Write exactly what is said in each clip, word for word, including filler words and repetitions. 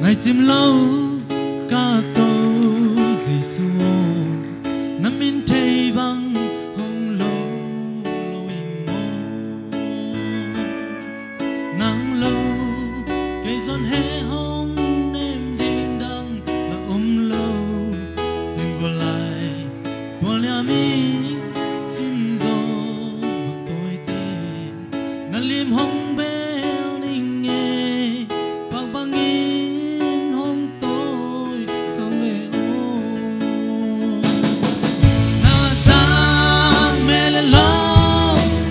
Ngaihcim lo ka Topa Jesu aw, na min thei bang hong lo lo ing maw? Nang lo kei zon he hong nem ding dang na om lo. Singkhual lai tual niam in sim zaw va tawi te, na lim hong bel ning e, pak bangin hong tawi sam ve aw. Na sang mele lo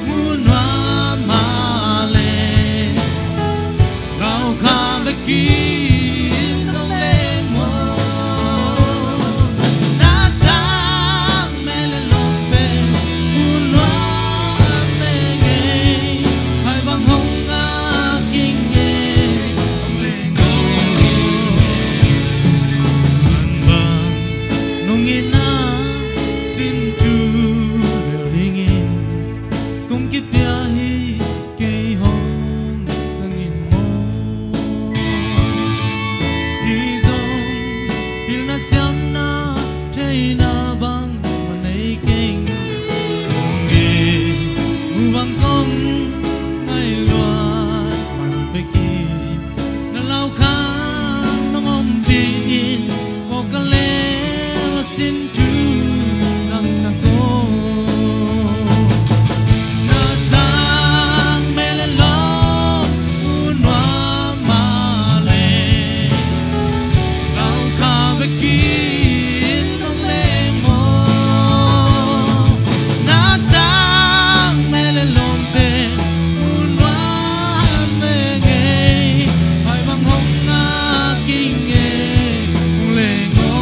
mu nuam mah le, gau kha ve kin dong leng maw? Na sang mele lo pen mu nuam menge, hai bang hong ngak ing e, hong leng aw. An bang nong itna sin thu lel dingin kong kipia hi, kei hong zang in maw? Hi zong pilna siamna theihna bangmah nei keng. Hong it mu bang kong ngai lua man bek hi, na lau khan nong ompih in, aw ka lel sin thu zangsak aw. Na sang mele lo mu nuam mah le, gau kha ve kin dong leng maw? Na sang mele lo pen mu nuam menge, hai bang hong ngak ing e, hong leng aw.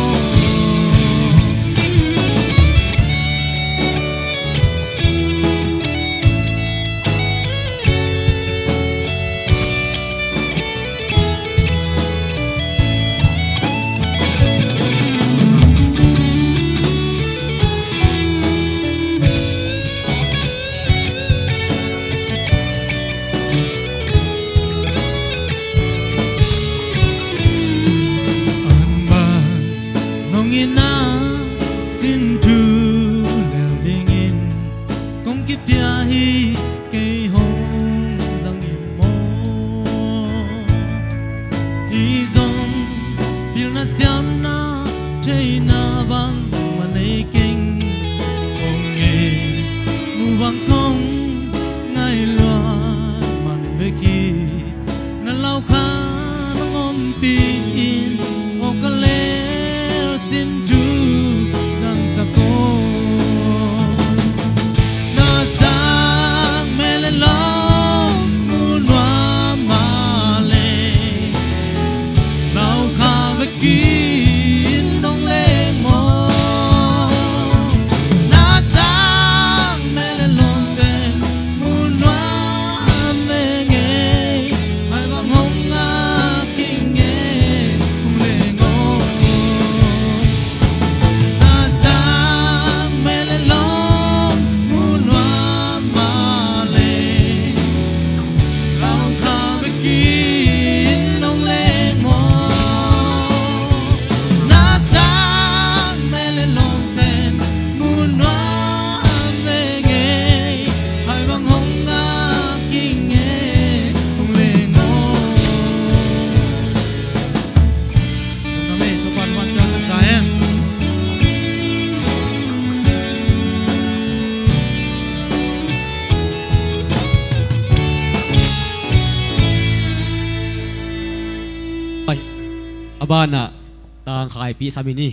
An bang nong itna sin thu lel dingin kong kipia hi, kei hong zang in maw? Hi zong pilna siamna theihna bangmah nei keng. Hong it mu bang kong ngai lua man bek hi, na lau khan nong ompih in, aw ka lel sin thu zangsak aw. Na sang mele lo mu nuam mah le, lau kha ve kin dong leng maw? Na sang mele lo pen mu nuam menge, hai bang hong ngak ing e, hong leng aw. Na sang mele lo mu nuam mah le, lau kha ve kin dong leng maw? Na sang mele lo pen mu nuam menge, hai bang hong ngak ing e, hong leng aw. Amen. Topa'n man piang sak ta hen. Ai, a banah tangkhaipih sam in hi.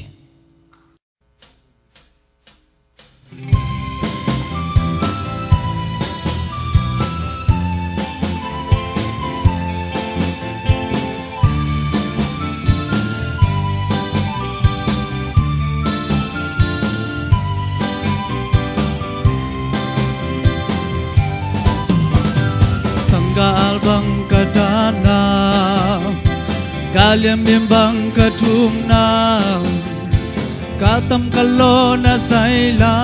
Sanggal bang ka dahna, ka lianbim bang ka thumna, ka tam ka lawhna zaila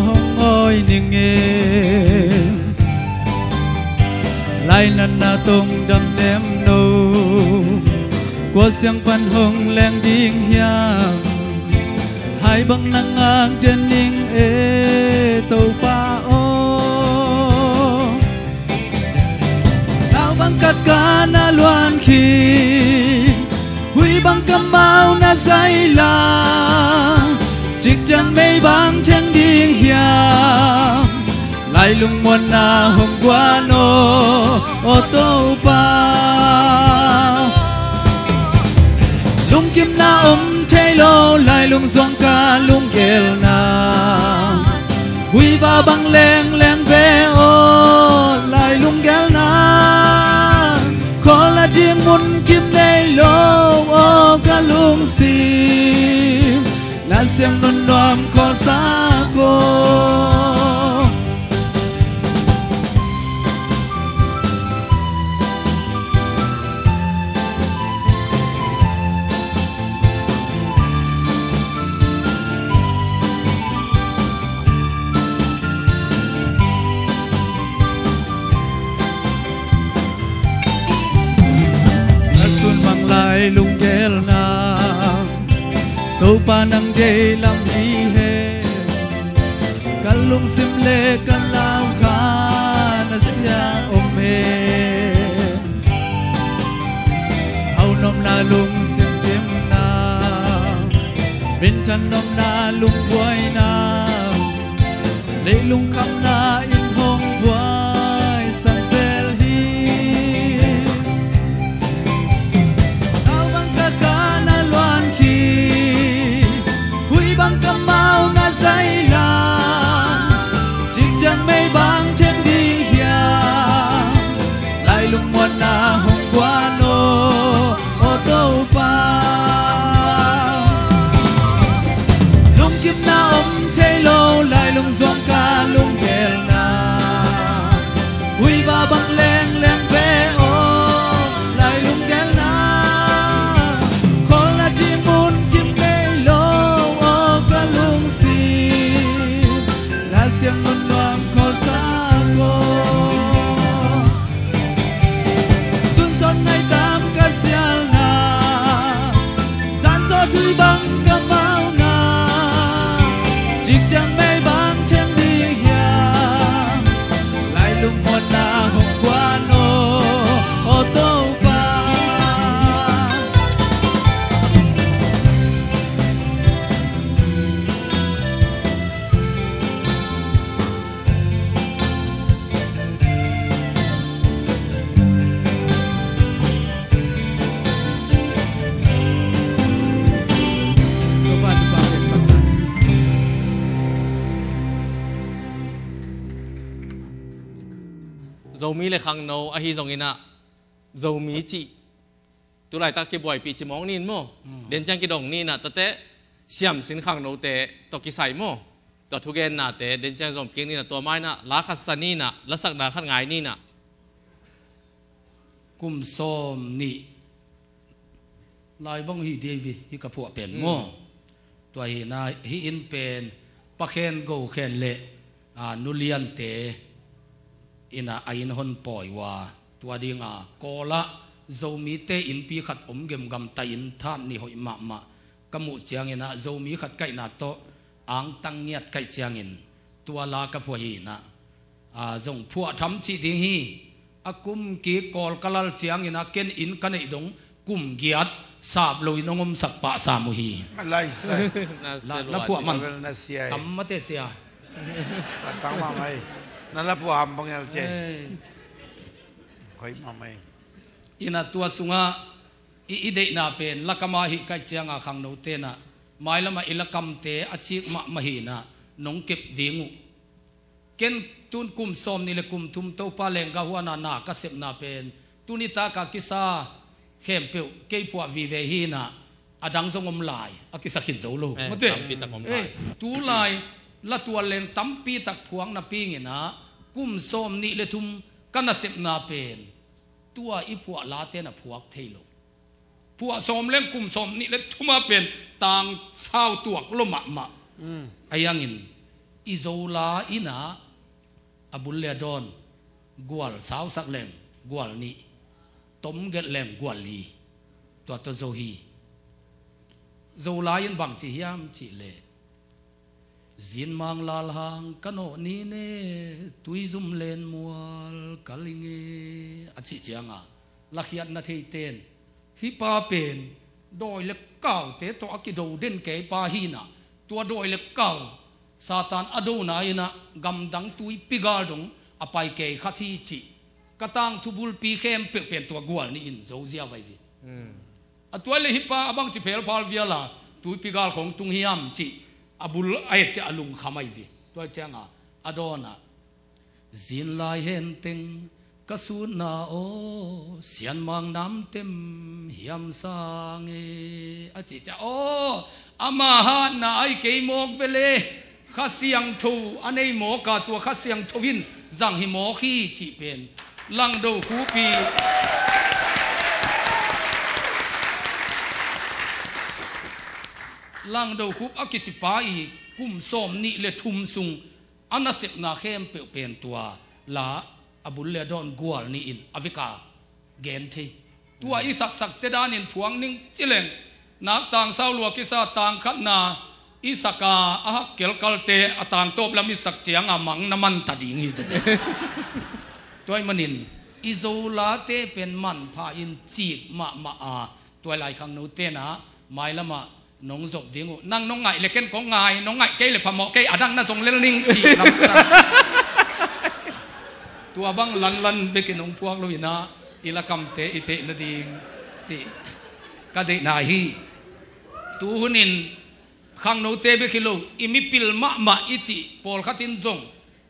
hong awi ning e. Lainatna tong dam nemno, Kua siang pan hong leng ding hiam? Hai bang na ngak den ning e Topa aw. Nau bang khat ka na luan khi, hui bang kamau na zaila, cik ciang mei bang theng ding hiam? Lailung muanna hong guan aw, aw Topa. Lungkimna om thei lo, lailung zuang ka lunggelna. Huiva bang lengleng ve aw, lailung gelna. Khawl a ding mun kim nei lo aw ka lungsim. Na siang nun nuam khawlsak aw. A sun mang lai lunggelna, Topa nang deilam hi hen. Ka lungsim le ka lau kha na sia om hen. Hau nopna lungsim kimna, minthan nopna lungbuaina, leilung khamna in hong buai sang zel hi. Nau bang khat ka na luan khi, hui bang kamau na zaila, cik ciang mei bang theng ding hiam? Lailung muanna hong guan aw, aw Topa. Lungkimna om thei lo, lailung zuang ka lunggelna. Huiva bang lengleng ve aw, lailung gelna. Khawl a ding mun kim nei lo aw ka lungsim. Na siang nun nuam khawlsak aw. Sunzon ngai tam ka sialna, zanzaw tui bang ka mauna, cik ciang mei bang theng ding hiam? Lailung muanna hong guan aw, aw Topa. Zomi le khangno ahi zongin ah, Zomi cih tulaitak kibuaipih cimawng ni in maw? Mm. Denciang kidong ni in ah, tate siamsin khangnote tawh kisai maw? Tua thugennate denciang zom kik ni in ah, tua ma in ah la khat sa ni in ah, lasakna khat ngai ni in ah. Kum sawm nih lai bang hi dei ve, hih ka phuah pen maw? Mm. Tua hi in ah, hih inn pen Pa Khen Go Khen le, a, Nu Liante in ah a inn hon pawi uh a, tua ding a Kawl ah Zomite innpi khat om gemgam ta in, that nih hoih mahmah. Ka muh ciangin ah Zomi khat kaihna tawh angtang ngiat kaih ciangin tua la ka phuah hi in ah, a, zong phuah tham cih ding hi. A kum kik Kawl ka lal ciangin ah ken inn ka neih dong kum giat sap lo in hong omsak pah sam uh hi. A lai sai. Na, na phuah man. Vel na sia e. Tam mate sia. A tang mahmah hi. Na la phuah ham bang el ce. Ei. Hoih mahmah hi. In ah tua sungah i, i deihna pen lakam ah hih kaih ciang a khangnote in ah mailam ah i lakamte a cik mahmah hi in ah nong kep ding uh. Ken tun kum sawm nih le kum thum Topa leenggah huan a na ka sepna pen, tuni tak a kisa khempeuh kei phuah vive hi in ah, a dang zong om lai, a kisa khin zo lo. Eh, mate, tampi tak om lai. Eh, tu lai la tual leng tampi tak phuak napi in ah, kum sawm nih le thum ka na sepna pen, tua i phuah late na phuak thei lo. Phuah sawm leng kum sawm nih le thum a pen tang sau tuak lo mahmah. Mm. A hi hangin i Zo la in ah, a bul le a dawn, gual sausak leng gual nih, tom gelh leng gual li. Tua tawh zo hi. Zo lai-in bang ci hiam cih leh, "Zinmang lalhang ka nawh ni ne, tuizum len mual ka ling e," a cih ciangah lakhiatna theiten, "Hih pa pen dawi le kaute tawh a kido den kei pa hi inah, tua dawi le kau Satan a dona inah gamdang tuipi gal dong a pai kei khat hi," cih ka tangthu bulpi khempeuh pen tua gual nih in zo ziau ahi ve. A tua leh hih pa a bangci phelphal viala tuipi gal khong tung hiam cih a bul a et ciah a lungkham ahi ve. Tua ciangah a dawnah, "Zin lai henteng ka sutna aw, sianmang namtem hiam sang e," a cih ciah, "Aw, ama hatna ahi kei mawk vele, Kha Siangtho a nei mawk a, tua Kha Siangtho in zang hi mawk hi," cih pen Langdo Khup hi. Langdo Khup a kici pa i kum sawm nih le thum sung a nasepna khempeuh pen tua la a bul le a dawn gual nih in a veka gen thei. Tua i saksak te danin phuang ning ci leng, nak tang sau lua kisa tang khatna i sak a, a hak kelkalte a tang tawp lam i sak cianga mang na man ta ding hi zeze. Tua ahih manin i Zo late pen manpha in cik mahmah a, tua lai khangno tenah mailamah nong zop ding uh. Nang nong ngaih le ken kong ngai, nong ngaih kei le phamawh kei, a dang na zong lel ning cih lamsang. Tua bang lanlan bekin hong phuak lo inah i lakamte i theih nading cih ka deihna hi. Tuhunin khangnote bek hi lo, i mipil mahmah i cih pawlkhat in zong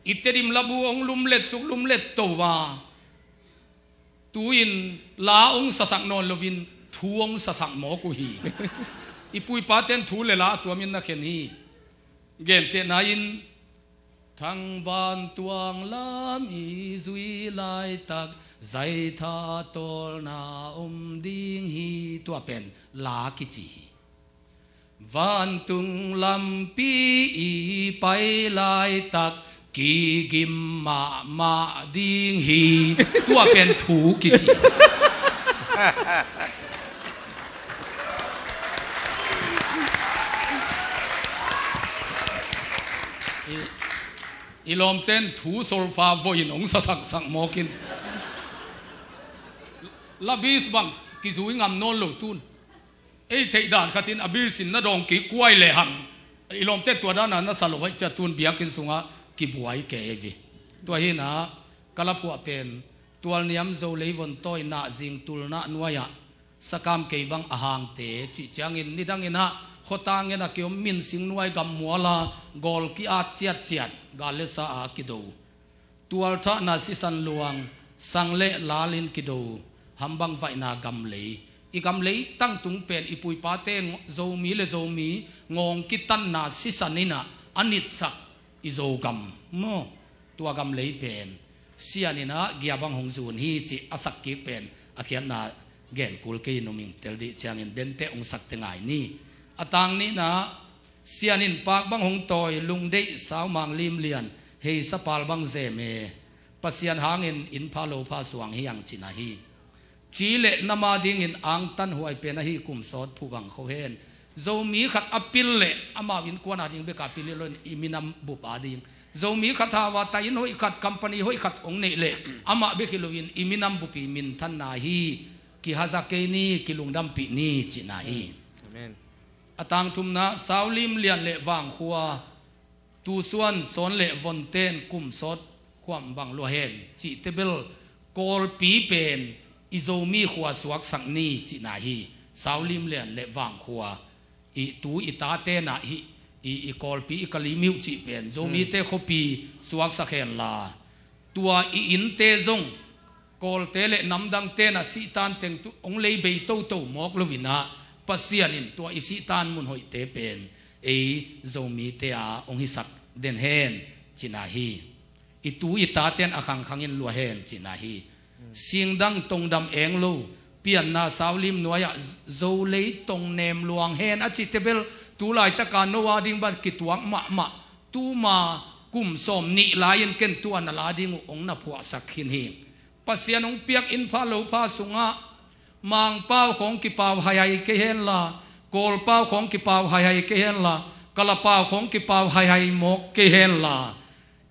i Tedim labu hong lumlet suk lumlet to va. Tu-in la hong sasak nawn loin thu hong sasak mawk uh hi. I pu i paten thu le la a tuamin na khen hi. Gentehna in, "Thangvantuang lam i zui laitak zaitha tawlna om ding hi," tua pen la kici hi. "Vantung lampi i pai laitak kigim mahmah ding hi," tua pen thu kici. I, i lawmten thu solfa voihin hong sasaksak mawkin, labis bang kizui ngam nawn lo tun. Ei theih dan khatin a bisin na dawng kik kuai lehang, i lawmte tua dana na sa lo aih ciah tun biakinn sungah kibuai kei ahi ve. Tua hinah ka laphuah pen tualniam zo leivon tawi nah zing tulnah nuai-ah sakam kei bang a hangte cih ciangin nidanginah khuatang ngenah kiom minsing nuai gammuala gawl ki-at ciatciat gal le sa a kido. Tualthahna sisan luang, sang le lal in kido, hambang vaihna gamlei. I gamlei tangtung pen i pu i pate Zomi le Zomi ngawng kitanna sisan inah a nitsak i Zogam maw? Tua gamlei pen Sian inah giabang hong zun hi cih a sak kik pen a khiatna gen kul kei in numing tel dih ciangin dente hong sakte ngai ni. A tang nihna Sian in pak bang hong tawi, lungdeih saumang limlian, heisa pal bang zem e. Pasian hangin inn pha lo pha suang hi ang cihna hi. Ci le nama dingin angtan huai pen ahi kum sawt phu bang kho hen. Zomi khat a pil le amau innkuan a ding beka pil hi loin i minam bup a ding. Zomi khat hau a tai inn hoih khat, company hoih khat hong neih le amah bek hi loin i minam bup i minthanna hi. Kihaza kei ni, kilungdampih ni cihna hi. Amen. A tangthumna, Saulim Lian le Vangkhua, Tusuan Sawn le Vonten kum sawt khuam bang lua hen cihte bel Kawlpi pen i Zomi khua suaksak ni cihna hi. Saulim Lian le Vangkhua i tu i tate nah hi, i, i Kawlpi i Kalimyo cih pen Zomite khuapi suaksak henla, tua i innte zong Kawlte le namdangte na sihtan teng tu hong lei bei toto mawk loinah Pasian in tua i sihtan mun hoihte pen ei Zomite a hong hisak den hen cihna hi. I tu i taten a khangkhangin lua hen cihna hi. Singdang tongdam eng lo, pianna Saulim nuai-ah Zolei tong nem luang hen a cihte bel tu laitaka no a ding bat kituak mahmah. Tuma kum sawm nih lai-in ken tua na la ding uh hong na phuahsak khin hi. Pasian hong piak inn pha lo pha sungah Mangpau khawng kipau haihai kei henla, Kawlpau khawng kipau haihai kei henla, Kalapau khawng kipau haihai mawk kei henla,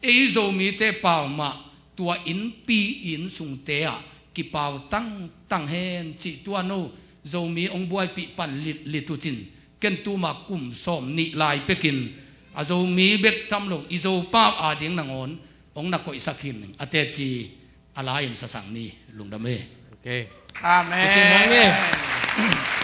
ei Zomite pau mah tua innpi inn sungte ah kipau tangtang hen cih tua no Zomi hong buaipih pan litlit uh cin, ken tuma kum sawm nih lai pekin a Zomi bek tham lo i Zopau ading nangawn hong na koihsak hi ning a teci a la-in sasak ni. Lungdam hi. Ok. Amen. Ka cing mawng hi.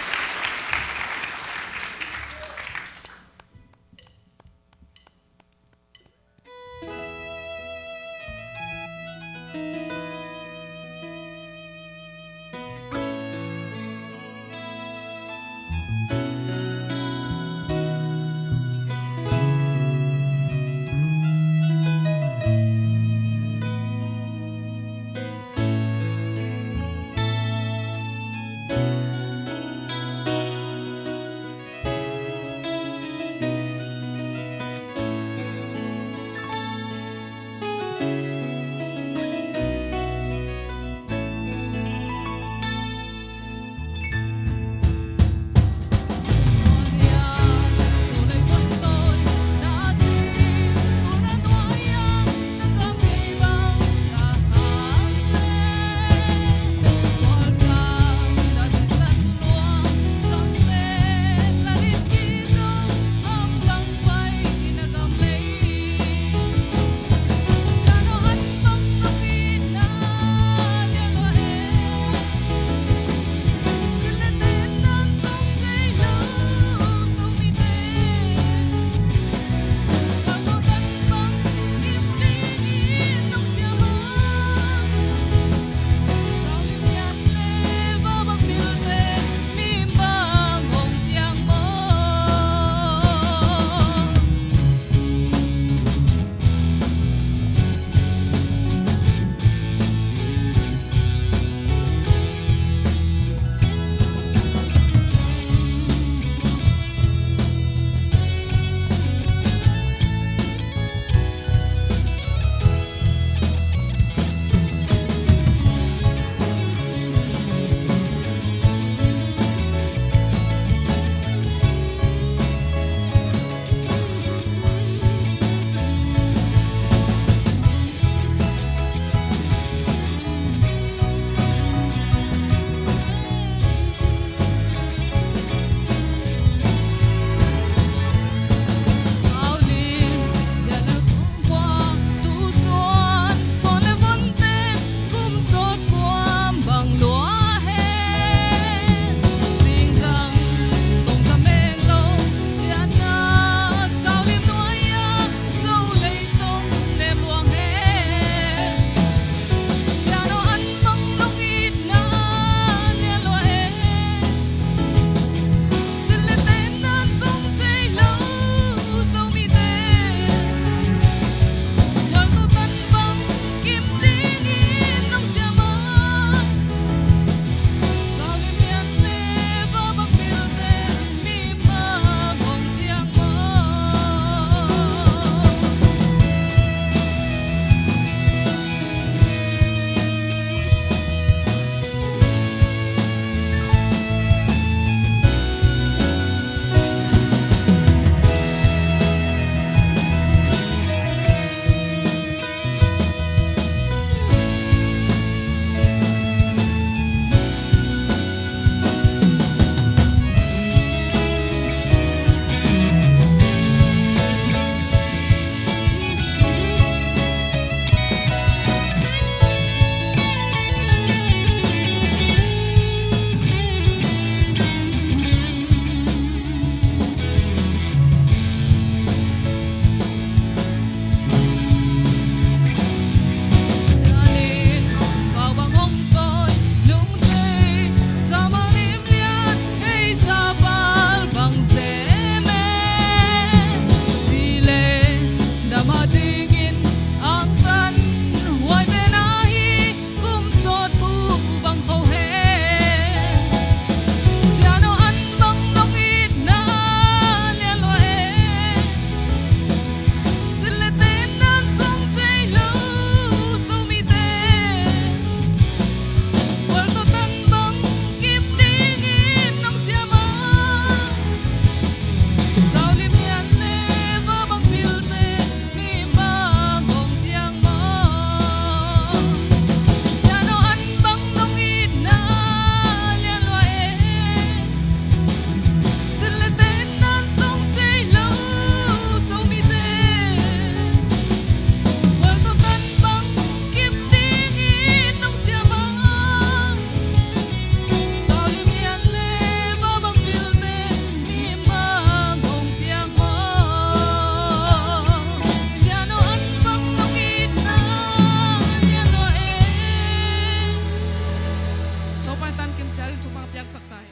Jan Kim Chial in thupha piaksak ta hen.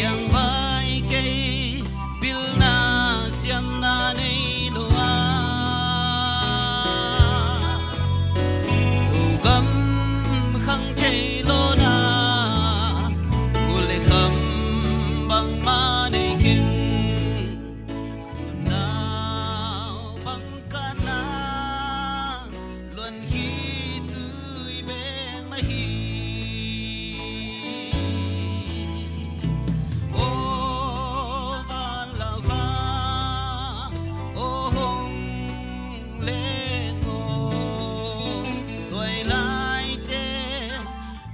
Liangvai kei pilna siamna nei lo a, Zogam khang thei lona, gul le kham bangmah nei keng. Sunau bang kana luan khitui bek mah hi. Aw van lau kha, aw hong leng aw, tuai laite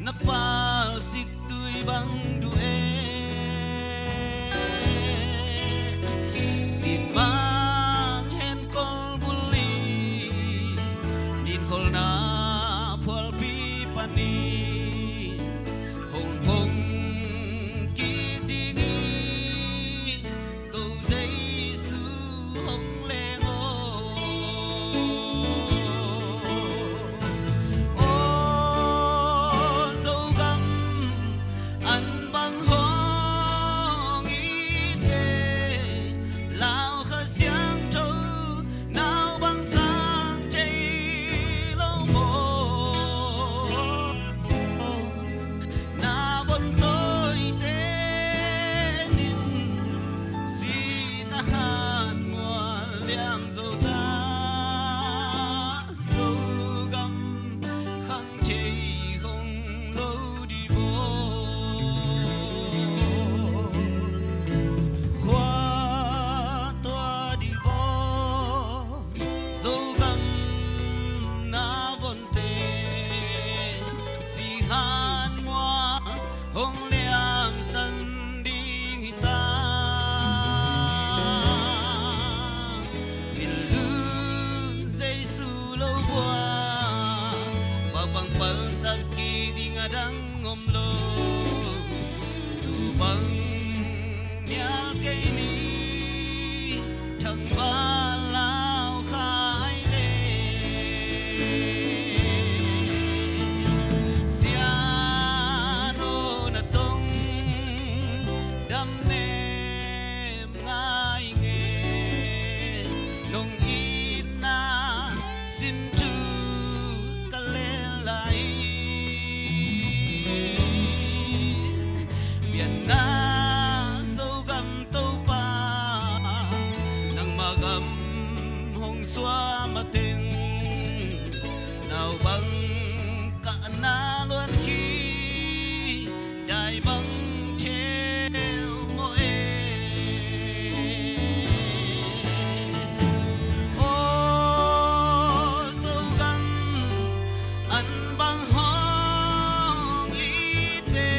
na pal sik tui bang du e. Sin mang hen kol bul i, nin kholna phualpi pan i, hong phong kik ding i, Topa Jesu hong leng aw. Aw Zogam, an bang hong it ve, Lau Kha Siangtho nau bang sang thei lo maw. Na von tawite nin sin a hat mual liang zo ta, Zogam khang thei hong lo di vaw. Khua tua di vaw. Zogam na vonte sihan mual hong liamsan ding hi ta. Minlun Jesu lo bua, pakpang palsak kik ding a dang om lo. Zu bang nial kei ni, thangval lau kha ai le. Sian aw na tong dam nem ngai nge, nong itna sin thu ka lel lai. Pianna Zogam Topa, nangma gam hong suah mateng, nau bang kahna luan hi. Dai bang theu maw e. Aw Zogam, an bang hong it ve,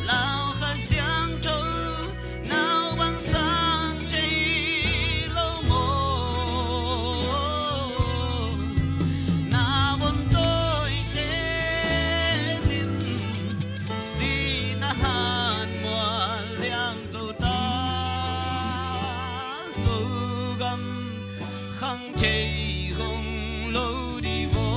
Lau Kha Siangtho nau bang sang thei lo maw. Na von tawite nin sin a hat mual liang zo ta, Zogam khang thei hong lo di vaw.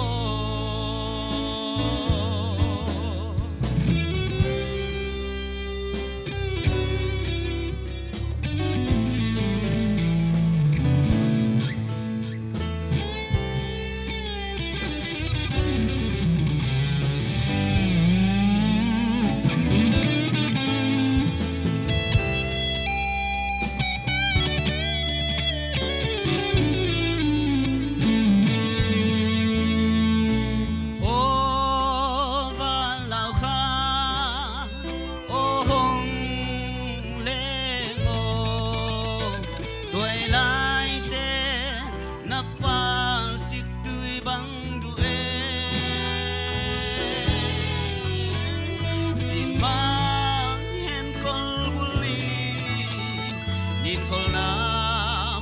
Na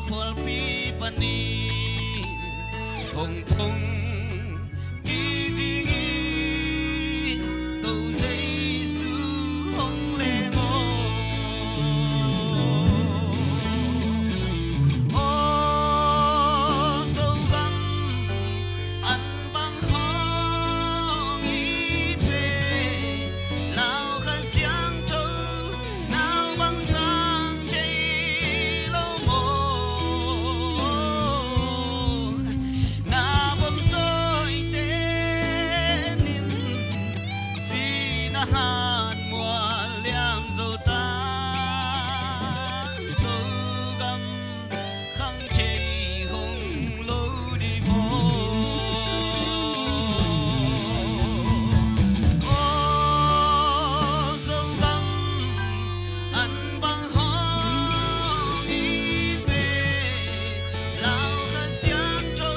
phualpi panin hong thong kik dingin, Topa Jesu hong leng aw. Aw Zogam, an bang hong hi pe, Lau Kha Siangtho nau bang sang thei lo maw? Na bom tawite nin sihna han mual liam zo ta, Zogam khang thei hong lo di maw? Aw Zogam, an bang hong hi pe, Lau Kha Siangtho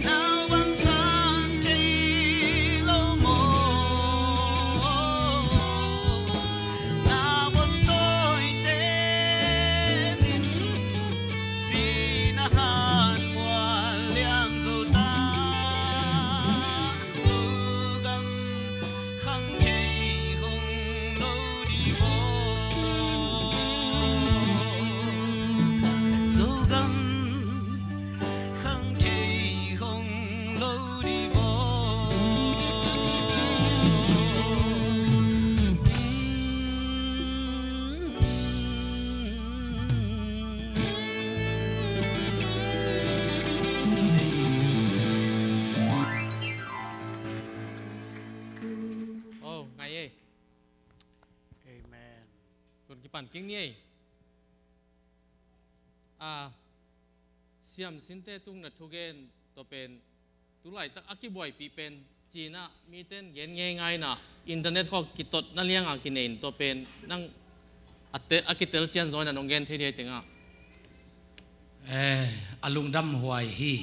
nau bang sang thei lo maw? Na bom tawite nin sihna han mual liam zo ta, Zogam khang thei hong lo di maw? Zogam khang thei hong lo di maw? Oh, ngai ei. Amen. Tun kipan kik ni ei. A, siamsinte tung na thugen tua pen, tulaitak a kibuaipih pen, cinah miten gen ngeingai na, internet khawng kitot na lianga kinei in tua pen, nang a te-, a kitel cian zaw na nong gen thei diai tengah. Eh, a lungdam huai hi.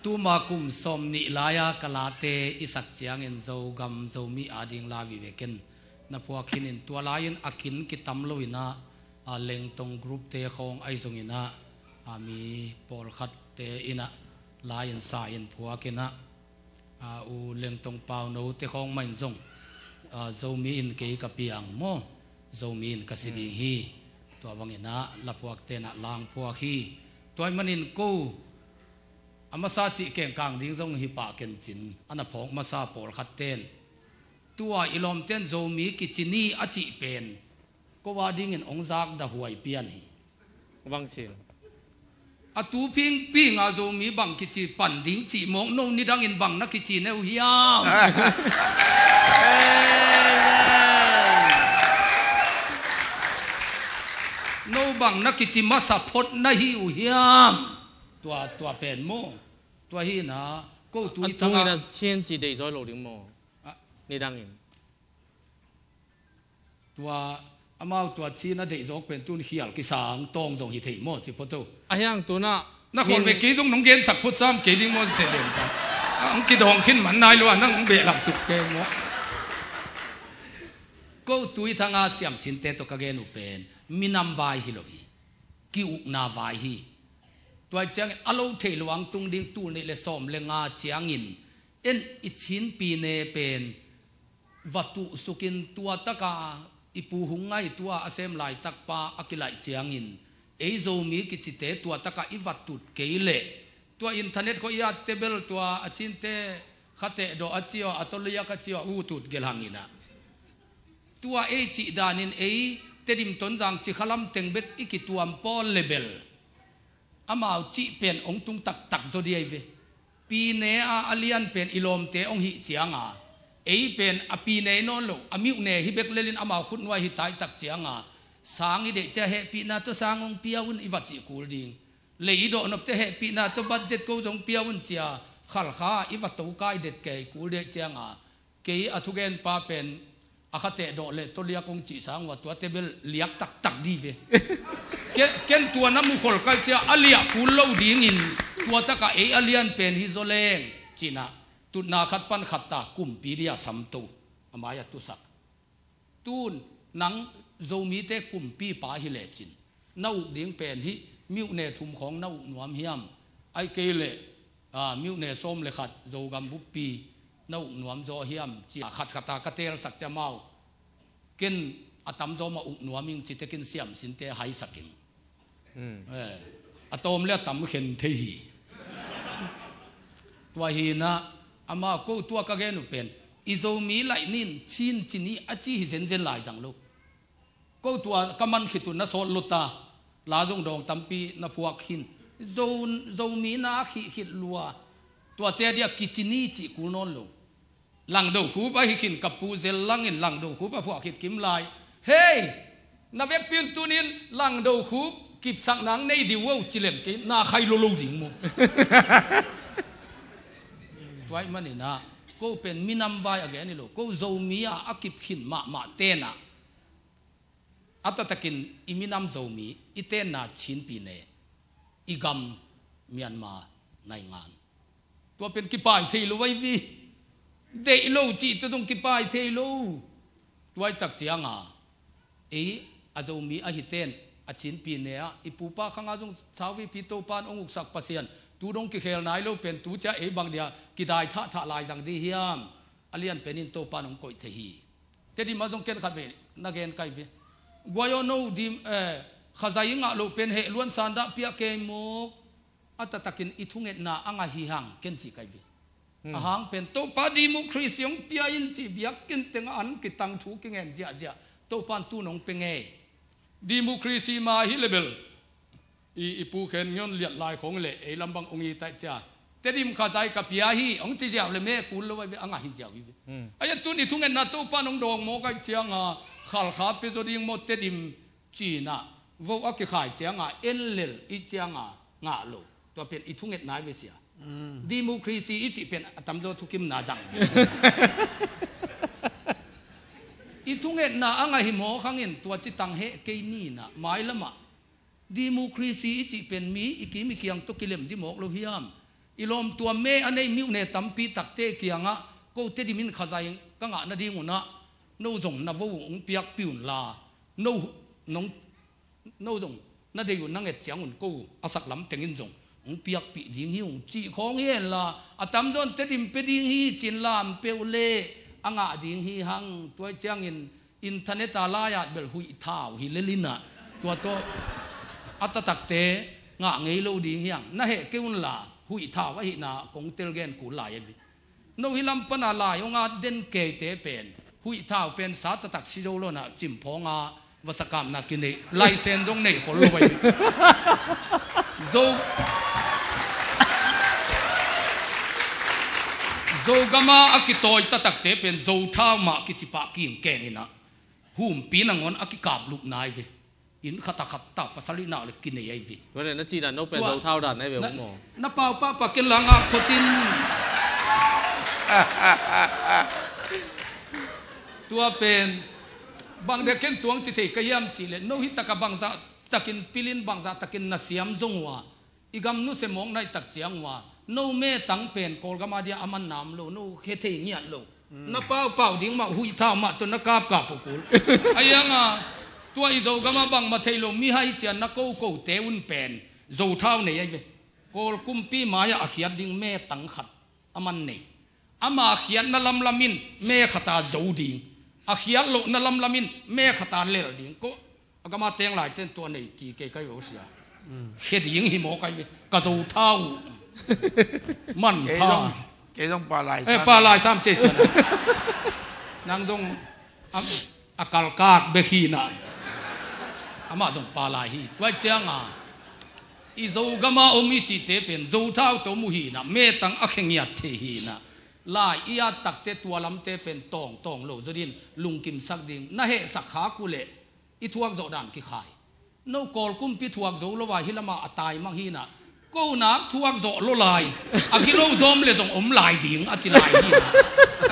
Tuma kum sawm nih lai-a ka late i sak ciangin Zogam Zomi ading la vive ken na phuak khin in, tua lai-in a kin kitam lo inah, a, Lengtong group te khawng ahi zong inah, a, mi pawlkhatte inah la-in sa in phuak inah, a, U Lengtong Pauno te khawng mah in zong, a, Zomi in kei ka piang maw, Zomi in ka si ding hi. Tua bang inah la phuak tenah lang phuak hi. Tua ahih manin ko a masa cih kengkang ding zong hi pah ken cin, a na phawk masa pawlkhat ten, tua i lawmten Zomi kici ni a cih pen ko a dingin hong zakdah huai pian hi. Bang cin? A tu phingphinga Zomi bang kici pan ding cih mawk, no nidangin bang na kici ne uh hiam? No bang na kici masa phot na hi uh hiam? Tua, tua pen maw? Tua hi na, ko tui thanga. A tungin a Chin ci deih zaw lo ding maw? A. Nidangin. Tua, amau tua Chin a deih zawk pen tun khial kisang tawng zong hi thei maw, ci phot o. A hiang tuna. Na khawl ve kei zong nong gensak phot sam kei ding maw, se den sam. A, hong kidawng khin man nai lua, nang hong behlap suk kei maw. Ko tui thanga siamsinte tawh ka gen uh pen minam vai hi lo hi. Ki-ukna vai hi. Tua ciangin a lo thei luang tung ding tul nih le sawm le nga ciangin en i Chin pine pen va tuhsukin tua taka i pu hung ngai tua a sem laitak pa a kilaih ciangin ei Zomi kicite tua taka i va tut kei leh tua internet khawng i a tebel tua a Chinte khateh dawh a ci aw, a toliak a ci aw, u tut gelhang inah. Tua ei cih danin ei Tedim Tonzang Cikha lam teng bek i kituam pawl le bel amau cih pen hong tung taktak zaw diai ve. Pine a a lian pen i lawmte hong hih cianga ei pen a pine nawn lo a miuhne hi bek lelin amau khutnuai hi taitak cianga sang i deih cia hehpihna tawh sang hong pia un i va cih kul ding. Lei i dawhnopte hehpihna tawh budget ko zong pia un cia khalkha i va tokai det kei kul deih cianga kei a thugenpa pen a khateh dawh le toliak hong cih sang uh a tua tebel liak taktak di ve. Ke-, ken tua na mukhol kai cia a liah kul lo dingin tua taka ei a lian pen hi zaw leng cinah tutna khat pan khat ta kumpi dia samto a mai a tusak. Tun nang Zomite kumpipa hi lecin na uk ding pen hih myone thum khawng na uk nuam hiam? Ahih kei leh, aa, myone sawm le khat Zogam buppi na uk nuam zaw hiam? Ci-a khatkhat a ka teelsak ciang amau, ken a tamzaw mah uk nuam ing ci tekin siamsinte haisak ing. Eh, a tawm le a tam khen thei hi. Tua hi-in ah, amau, ko tua ka gen uh pen, i Zomi laih nin Chin ci ni a ci hi zenzen lai zang lo. Ko tua ka man khit uh na sawt lo ta, la zong dawng tampi na phuak khin. Zo, Zomi na khih khit lua, tuate a dia kici ni cih kul nawn lo. Langdo khup ahi khin ka pu zel langin langdo khup a phuak khit kim lai. Hei! Na vekpi un tunin langdo khup kipsak nang nei dih uh o ci leng kei na khai lo lo ding maw? Tua ahih manin ah, ko pen minam vai a gen hi lo, ko Zomi a a kip khin mahmah tenah, a taktakin i minam Zomi, i tenna Chin pyine, i gam Myanmar naingan. Tua pen kipai thei lo ahi ve. Deih lo cih tawh zong kipai thei lo. Tua ahih tak cianga, ei a Zomi ahi ten a Chin pyine ah i pupa khanga zong sauvipi Topan hong uksak Pasian, tu dong kikhel nai lo pen tu ciang ei bang dia kidai thahthah lai zang dih hiam? A lian penin Topan hong koih thei hi. Tedim ah zong ken khat vei na gen kai ve. Guai aw, no dim, eh, Khazai i ngah loh pen heh luan sandah piak kei mawk. A taktakin i thungetna a ngah hi hang ken ci kai ve. Hmm. A hang pen Topa democracy hong pia in ci biakinn tengah an kitang thu kingen ziahziah. Topan tu nong pe ngei. Democracy mah hi le bel i, i Pu Khen Ngion liat lai khong le ei lam bang hong hi taih cia. Tedim Khazai ka pia hi hong ci ziau le me kul lo ahi ve, a ngah hi ziau hi ve. Hmm. Ahi a tun i thungetna Topan hong dawng mawk ahih cianga Khalkha pia zaw ding maw Tedim ci-in ah vote a kikhai cianga en lel i cianga ngah lo. Tua pen i thungetna ahi ve sia. Hmm. Democracy i cih pen a tamzaw thukimna zang. I thungetna a ngah hi mawk hangin tua ci tang heh kei ni-in ah mailamah democracy i cih pen mi i kim i khiang tawh kilem dih mawk lo hiam? I lawmtuam me a nei myone tampi takte kiangah ko Tedim in Khazai ka ngah nading un ah no zong na vote uh hong piakpih un la, no, nong, no zong na deih uh na nget ciangun ko a sak lam tengin zong hong piakpih ding hi ung cih khawng hi henla, a tamzaw in Tedim pia ding hi ci-in lam peuh leh a ngah ding hi hang. Tua ahih ciangin internet a lai-at bel huih thau hi lel in ah, tua tawh a taktakte ngah ngei lo ding hi hang. Na heh kei un la, huih thau ahihna kong tel gen kul lai ahi ve. No hih lam pana lai hong at den keite pen huih thau pen sa taktak si zo lo-in ah cimphawng a vasakapna kinei, license zong nei khol lo ahi ve. Zo, Zogam a a kitawi taktakte pen Zo thau mah kici pah kingkeng in ah humpi nangawn a kikaplupna ahi ve. Inn khat a khat ta pasal inn ah le kinei ahi ve. Tua le na cihna no pen Zo thau dan ahi ve maw? Na pau pahpah ken la ngak phot in. Tua pen bang dia ken tuang ci thei ka hiam cih leh no hih takah bangzah takin pilin bangzah takin na siam zong uh a, i gam nusia mawk na hih tak ciang uh a, no metang pen Kawlgam a dia a man nam lo, no khe thei ngiat lo. Na paupau ding mah huih thau mah tawh na kapkap uh kul. Ahi hang a, tua i Zogam a bangmah thei lo mihai cian na kokote un pen Zo thau nei ahi ve. Kawl kumpi mai-ah a khiat ding metang khat a man nei. Ama khiatna lamlam in me khat a zo ding, a khiat lohna lamlam in me khat a lel ding. Ko a gam a teng laite in tua nei kik kei ka hi ve sia. Khe ding hi mawk ahi ve. Ka Zo thau uh. Manpha. Kei zong, kei zong pa lai sam. Eh, pa lai sam ci sia. Nang zong a, a kalkak bek hi-in ah, amah zong pa lai hi. Tua ahih ciang a, i Zogam a om i cihte pen Zo thau tawh om uh hi-in ah, metang a khe ngiat thei hi-in ah, lai i at takte tua lamte pen tawngtawng lo zaw dingin lungkimsak ding. Na hehsak khak uh leh i thuak zawh dan kikhai. No Kawl kumpi thuak zo lo a hih lamah a taimang hi-in ah, ko nak thuak zawh lo lai, a gilo zawm le zong om lai ding a ci lai hi-in ah,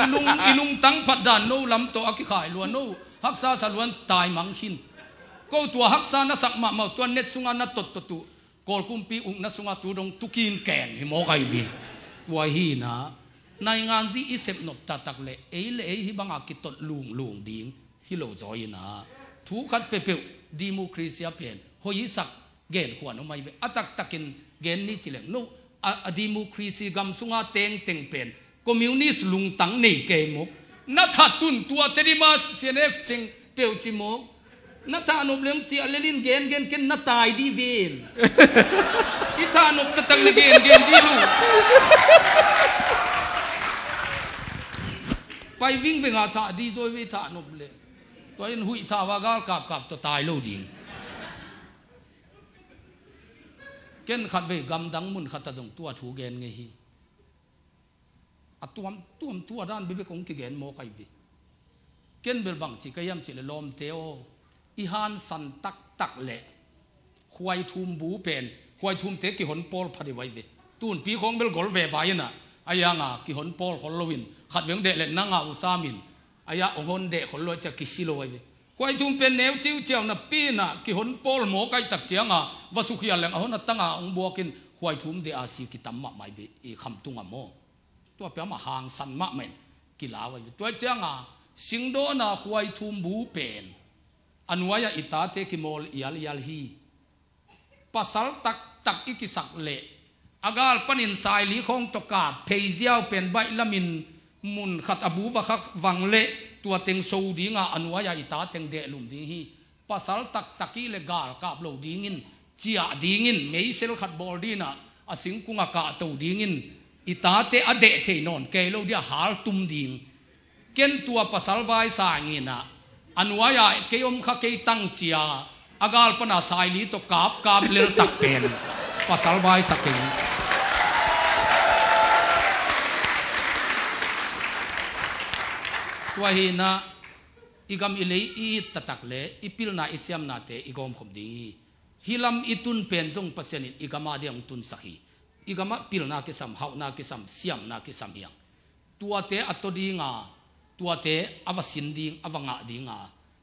i lung, i lungtang phat dan no lam tawh a kikhai lua, no haksa sa luan taimang khin. Ko tua haksa na sak mahmah uh, tua net sungah na tottot uh, Kawl kumpi ukna sungah tu dong tukin ken hi mawk ahi ve. Tua hi-in ah, naingan zih i sep nop taktak leh ei le ei hih bangah kitot lunglung ding hi lo zaw in ah, Thu khat peuhpeuh, democracy a pen hoih i sak genkhuan om ahi ve. A taktakin gen ni ci leng, no, a, a democracy gam sunga tengteng pen communist lungtang nei kei mawk. Na that un tua Tedim a C N F teng peuh ci mawk. Na thahnop leng ciah lelin gengen ken na tai dih ven. I thahnop taktak le gengen dih lo. Pai vingveng a thah dih zaw ve i thahnop leh. Tua in huih thah a gal kapkap tawh tai lo ding. Ken khatvei gamdang mun khat a zong tua thu gen ngei hi. A tuamtuam tua dan bebek hong kigen mawk ahi ve. Ken bel bangci ka hiam cih leh lawmte aw, i hansan taktak leh khuaithum bu pen, khuaithumte kihon pawl pha deuh ahi ve. Tunpi khawng bel gol veva inah, a hianga kihon pawl khol loin khatvei hong deh leh nang a uh samin, a hia hong hon deh khol lo a ciah kisi lo ahi ve. Khuaithum pen neu ciuciau napi inah kihon pawl mawk ahi tak cianga va sukhial leng a hon a tanga hong buakin khuaithum deh a si kitam mahmah ahi ve i khamtung a maw. Tua pia mah hangsan mahmah in kilau ahi ve. Tua cianga singdawna khuaithum bu pen a nuai-ah i tate kimawl ialial hi. Pasal taktak i kisak leh a gal panin saili khawng tawh kap pheiziau pen baih lamin mun khat a bu va khak vang leh tua teng so dinga a nuai-ah i ta teng dehlum ding hi. Pasal taktak i le gal kap lo dingin, ciah dingin, meisel khat bawl dinah a singkung a kahto dingin i tate a deh thei nawn kei lo dia haltum ding. Ken tua pasal vai sanginah a nuai-ah kei om kha kei tang cia a gal pana saili tawh kapkap leltak pen pasal vai sa kei. Tua hinah i gam i lei i it taktak le i pilna i siamnate i gawmkhop ding hi. Hih lam i tun pen zong Pasian in i gam a dia hong tunsak hi. I gam ah pilna kisam, hauhna kisam, siamna kisam hiang. Tuate a taw dinga, tuate a va sin ding, a va ngah dinga,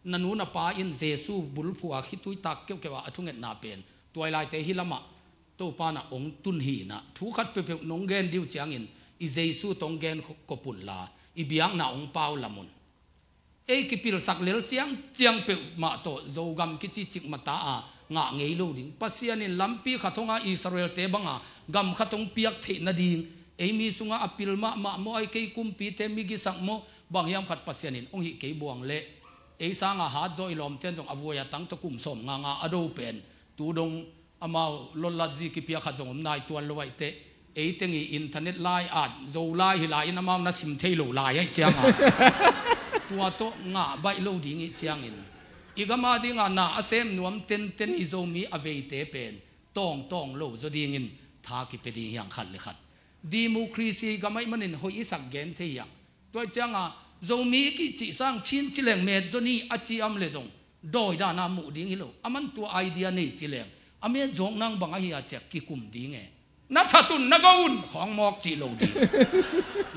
na nu na pa in Jesu bulphuh a khitui tak keuhkeuh a a thungetna pen tuailaite hih lamah Topa na hong tun hinah thu khat peuhpeuh nong gen diu ciangin i Jesu tawh hong gen kop unla i biakna hong pau lam un. Ei kipilsak lel ciangciang peuhmah tawh Zogam kici cikmata a ngah ngei lo ding. Pasian in lampi khat hong a Israel-te banga gam khat hong piak theih nading, ei mi sungah a pil mahmah maw, ai kei kumpite migisak maw, bang hiam khat Pasian in hong hih kei buang leh ei sanga hat zaw i lawmten zong a vuai a tang tawh kum sawm nganga a do pen tu dong amau lotlat zi kipia khat zong om nai tuan lo aih teh. Ei teng i internet lai at Zolai hi lai in amau na sim thei lo lai aih cianga tua tawh ngah baih lo ding ih ciangin i gam a dinga na a sem nuam tenten i Zomi a veite pen tawngtawng lo zaw dingin tha kipia ding hiang khat le khat. Democracy gam aih manin hoih i sak gen thei hiang. Tua cianga Zomi i kihcih sang Chin ci leng met zaw ni a ci am le zong dawi dana muh ding hi lo. A man tua idea nei ci leng a met zawk nang bang ahi a ciak kikum ding e. Na that un, na go un, khawng mawk cih lo ding.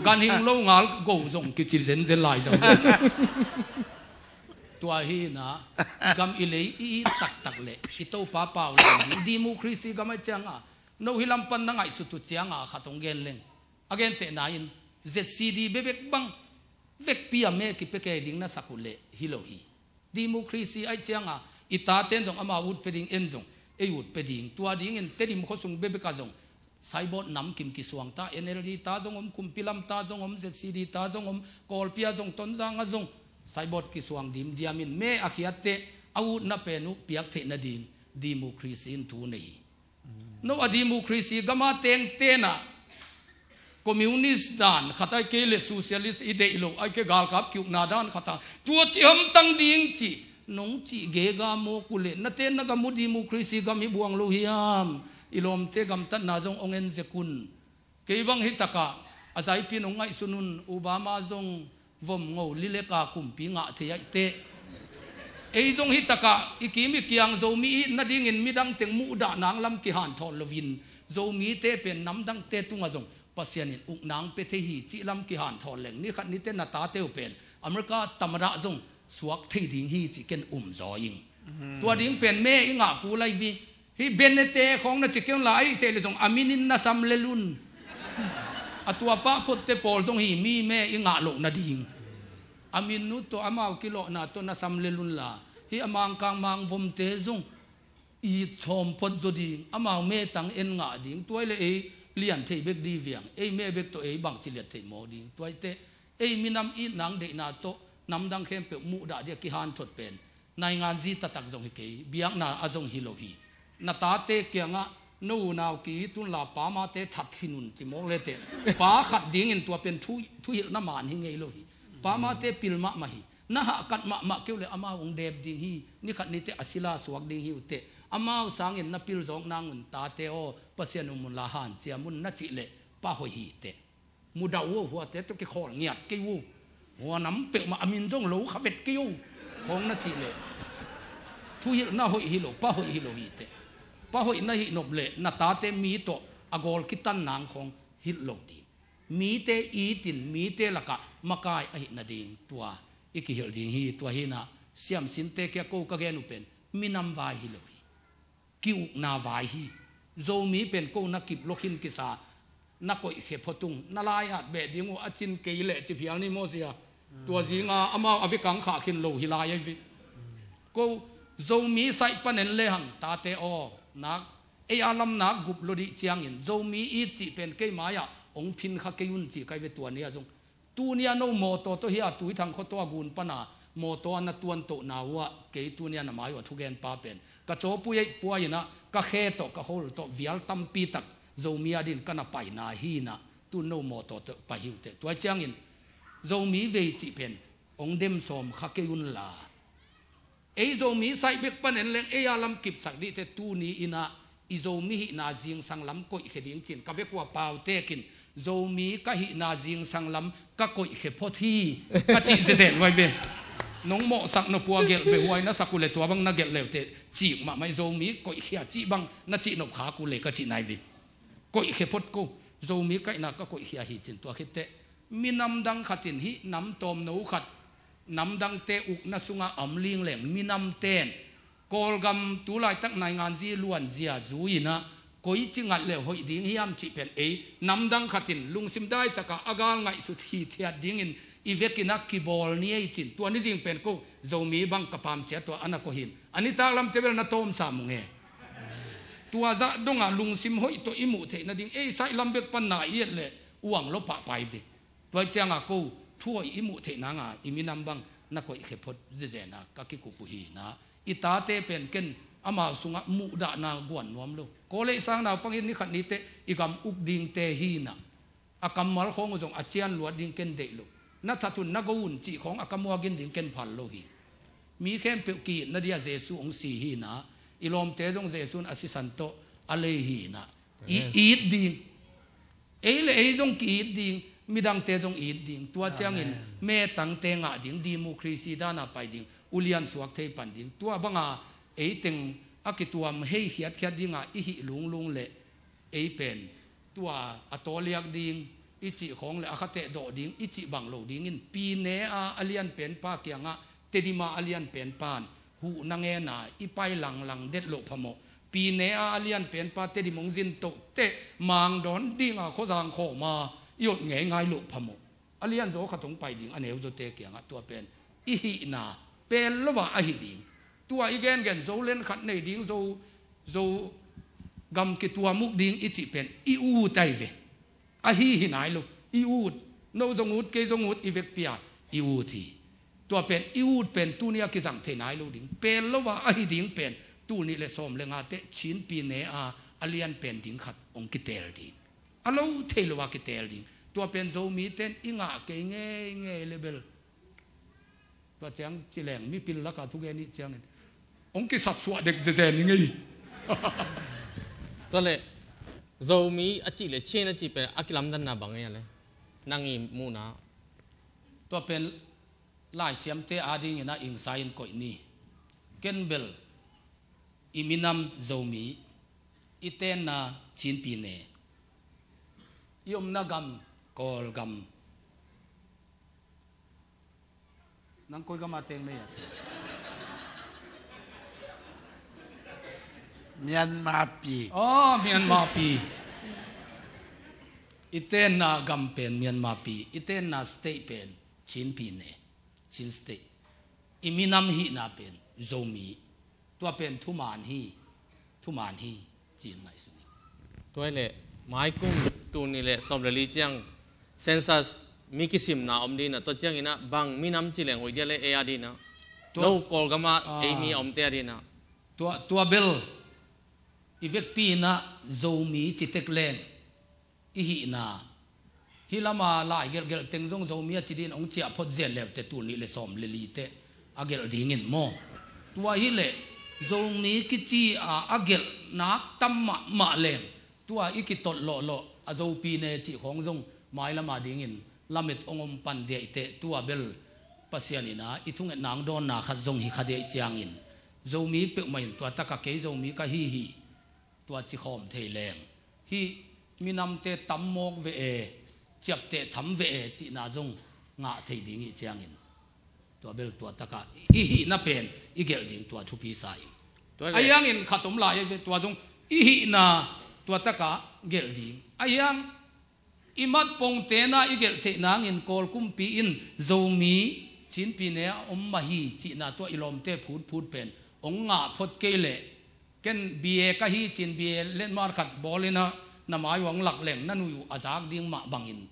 Ganhing lo ngal go zong kici zenzen lai zong. Tua hina i gam i lei i it taktak le i Topa pau ding democracy gam aih cianga no hi lam pan na ngaihsut uh cianga khat hong gen leng. A gentehna in Z C D bebek bang vekpi a me kipia kei ding na sak uh leh hi lo hi. Democracy aih cianga i taten zong amau ut pia ding, en zong ei ut pia ding. Tua dingin Tedim khuasung bebek ah zong saibawt namkim kisuang ta, N L D ta zong om, kumpi lam ta zong om, Z C D ta zong om, Kawlpi ah zong, Tonzang ah zong saibawt kisuang dimdiamin me a khiatteh a utna pen uh piak theih nading democracy in thu nei hi. No a democracy gam a tengtenah communist dan khat ai kei le socialist i deih lo ai kei galkap kiukna dan khat a tua ci hamtang ding cih nong cih gega mawk uh leh na ten na gam uh democracy gam hi buang lo hiam? I lawmte gamtatna zong hong en zek un. Kei bang hi takah a zaipi nong ngaihsun un, Obama zong vom ngo lilek a kumpi ngah thei aih teh. Ei zong hi takah i kim i kiang Zomi i itna dingin midang teng muhdah nang lam kihanthawn loin Zomite pen namdangte tungah zong Pasian in uknang pia thei hi cih lam kihanthawn leng ni khat nite na tate uh pen America tamadah zong suak thei ding hi cih ken um zaw ing. Tua ding pen me i ngah kul aih vi. Hih Bennete khawng na ci kei un la, aih teh le zong a minin na sam lel un. A tua pah photte pawl zong hi mi me i ngah loh nading. A min uh tawh amau kilawhna tawh na sam lel un la. Hih a Mangkang Mangvomte zong it sawm phot zaw ding, amau metang en ngah ding, tuai le ei lian thei bek di viang, ei me bek tawh ei bangci liat thei maw ding. Tuaite ei minam it nang deihna tawh namdang khempeuh muhdah dia kihanthot pen naingan zi taktak zong hi kei, biakna a zong hi lo hi. Na tate kiangah no unau ki-it unla pamate that khin un ci mawk le teh, pa khat dingin tua pen thu, thuhilhna man hi ngei lo hi. Pamate pil mahmah hi. Na hahkat mahmah keu le amau hong dep ding hi. Ni khat ni teh a sila suak ding hi uh teh. Amau sangin na pil zawk nangun tate aw, Pasian um unla hanciam un na cih leh pa hoih hi teh. Mudah uh aw, huate tawh kikhawl ngiat kei uh. Hua nam peuhmah a min zong lo kha vet kei uh. Khawng na cih leh thuhilhna hoih hi lo, pa hoih hi lo hi teh. Pa hoih na hih nop leh na tate mi tawh a gawl kitan nang khawng hilh lo ding. Mite itin mite lakah makai ahih nading tua i kihilh ding hi. Tua hinah siamsinte kia ko ka gen uh pen minam vai hi lo hi. Ki-ukna vai hi. Zomi pen ko na kip lawkhin kisa, na koihkhia phot ung, na lai-at beh ding uh a cin kei leh ci phial ni maw sia. Tua zinga amau a vekang khah khin lo hi lai ahi ve. Ko Zomi saih panen lehang tate aw, nak ei a lam nak gup lo dih ciangin Zomi it cih pen kei mai-ah hong phin kha kei un ci kai ve tua ni-ah zong. Tuni-a no mawtaw tawh hi-a Tuithang khuataw a gun pana mawtaw a na tuantohna uh ah kei tuni-a na mai uh a thugenpa pen ka cawpui eih puai inah ka khe tawh ka khol tawh vial tampi tak Zomi a din ka na paina hi inah tun no mawtaw tawh pai hi uh teh. Tuai ciangin Zomi vei cih pen hong dem sawm kha kei unla. Ei Zomi saih bek panen leng ei a lam kipsak dih teh tuni inah i Zomi hihna zingsang lam koihkhia ding cin ka vekua pau tekin Zomi ka hihna zingsang lam ka koihkhia phot hi ka cih zezen huai ve. Nong mawhsak nopua gelh beh huai na sak uh le tua bang na gelh leuteh cik mahmah i Zomi koihkhia cih bang na cih nop khak uh le ka cih nai ve. Koihkhia phot ko Zomi kaihna ka koihkhia hi cin tua khitteh minam dang khatin hih nam tawmno khat namdangte ukna sungah a om lingleng minamten Kawlgam tu laitak nainganzi luanzia zui inah koici ngat le hoih ding hiam cih pen ei namdang khatin lungsim daitaka a gal ngaihsut hithiat dingin i vekinah kibawl ni ei cin tua nizing pen ko Zomi bang ka pamcia tua a na kohin a nitak lamte bel na tawmsa mung e. Tua zah dongah lungsim hoih tawh i muh theih nading ei saih lam bek pan na i et le uang lo pahpai ve. Tua cianga ko thuhoih i muh theih nanga i minam bang na koihkhia phot zezena ka kikup uh hi na. I tate pen ken amau sungah muhdahna guan nuam lo. Kawlei sang naupang in ni khat ni teh i gam uk dingte hi na. A kammal khawng uh zong a cian luat ding ken deih lo. Na that un na go un cih khawng a ka muagin ding ken phal lo hi. Mi khempeuh ki-itna dia Jesu hong si hi na. I lawmte zong Jesu in a sisan tawh a lei hi na. I it ding. Ei le ei zong ki-it ding, midangte zong it ding. Tua ciangin metangte ngah ding, democracy dana pai ding, ulian suak thei pan ding. Tua banga ei teng a kituam hei khiatkhiat dinga i hih lunglung le ei pen tua a tawliak ding i cih khawng le a khateh dawh ding i cih bang lo dingin pi ne a a lianpen pa kiangah Tedim a a lianpen pan huhna ngena i pai langlang det loh phamawh. Pi ne a a lianpen pa Tedim hong zin toh teh mangdawn dinga khuazang khawma i ot ngeingai loh phamawh. A lianzaw khat hong pai ding a neuzawte kiangah tua pen i hihna pel lo a ahi ding. Tua i gengen Zoland khat nei ding, Zo, Zo gam kituam uk ding i cih pen i ut ahi ve. Ahi hi nai lo. I ut. No zong ut, kei zong ut, i vekpi a i ut hi. Tua pen i ut pen tuni a kizang thei nai lo ding. Pel lo a ahi ding pen tul nih le sawm le nga teh Chin pi ne a a lianpen ding khat hong kitel ding. A lo thei lo a kitel ding. Tua pen Zomite in i ngah kei ngeingei le bel. Tua ciang ci leng mipil laka thugen ih ciangin hong kisatsuah dek zezen i ngei. Tua le Zomi a cih le Chin a cih pen a kilamdanna bang ei a le nang i muhna? Tua pen laisiamte adingin a ingsa in koih ni. Ken bel i minam Zomi, i tenna Chin pi ne, i omna gam Kawlgam. Nang koi gama teng mei a si? Myanmar pi. Oh, Myanmar pi. I tenna gam pen Myanmar pi, i tenna state pen Chin pi ne, Chin state. I minam hihna pen Zomi. Tua pen thuman hi, thuman hi, ci-in ngaihsun hi. Tua hi leh, maikum tul nih le sawm le li ciang census mi kisimna om ding a, tua ciangin ah bang minam ci leng hoih dia le ei a ding a. Tua, lo Kawlgam ah, ah, ei mi a omte a ding a. Tua, tua bel i vekpi in ah Zomi ci tek leng i hihna, hih lama lai gelhgelh teng zong Zomi a ci dingin hong ciah phot zen leute tul nih le sawm le li teh a gelh dingin maw? Tua hi leh Zomi kici a, a gelh nak tam mahmah leng tua i kitolh lawhlawh a Zopi ne cih khawng zong mailama dingin lamet hong om pan diaih teh, tua bel Pasian in ah i thungetna hong dawnna khat zong hi kha diaih ciangin Zomi peuhmah in tua takah kei Zomi ka hi hi, tua ci khawm thei leng, hih minamte tam mawk ve e, ciapteh tham ve e cihna zong ngah thei ding ih ciangin, tua bel tua takah i hihna pen i gelh ding tua thupi sa ing. Tua le. Ahi hangin khat om lai ve, tua zong i hihna tua takah gelh ding. Ahi hang i mat pongte na i gelh theih nangin Kawl kumpi in Zomi Chin Pi ne a om mah hi cihna tua i lawmte phutphut pen hong ngah phot kei leh, ken B A ka hi cin B A letmat khat bawl in ah na mai uh hong lak leng na nuih uh a zak ding mah bangin,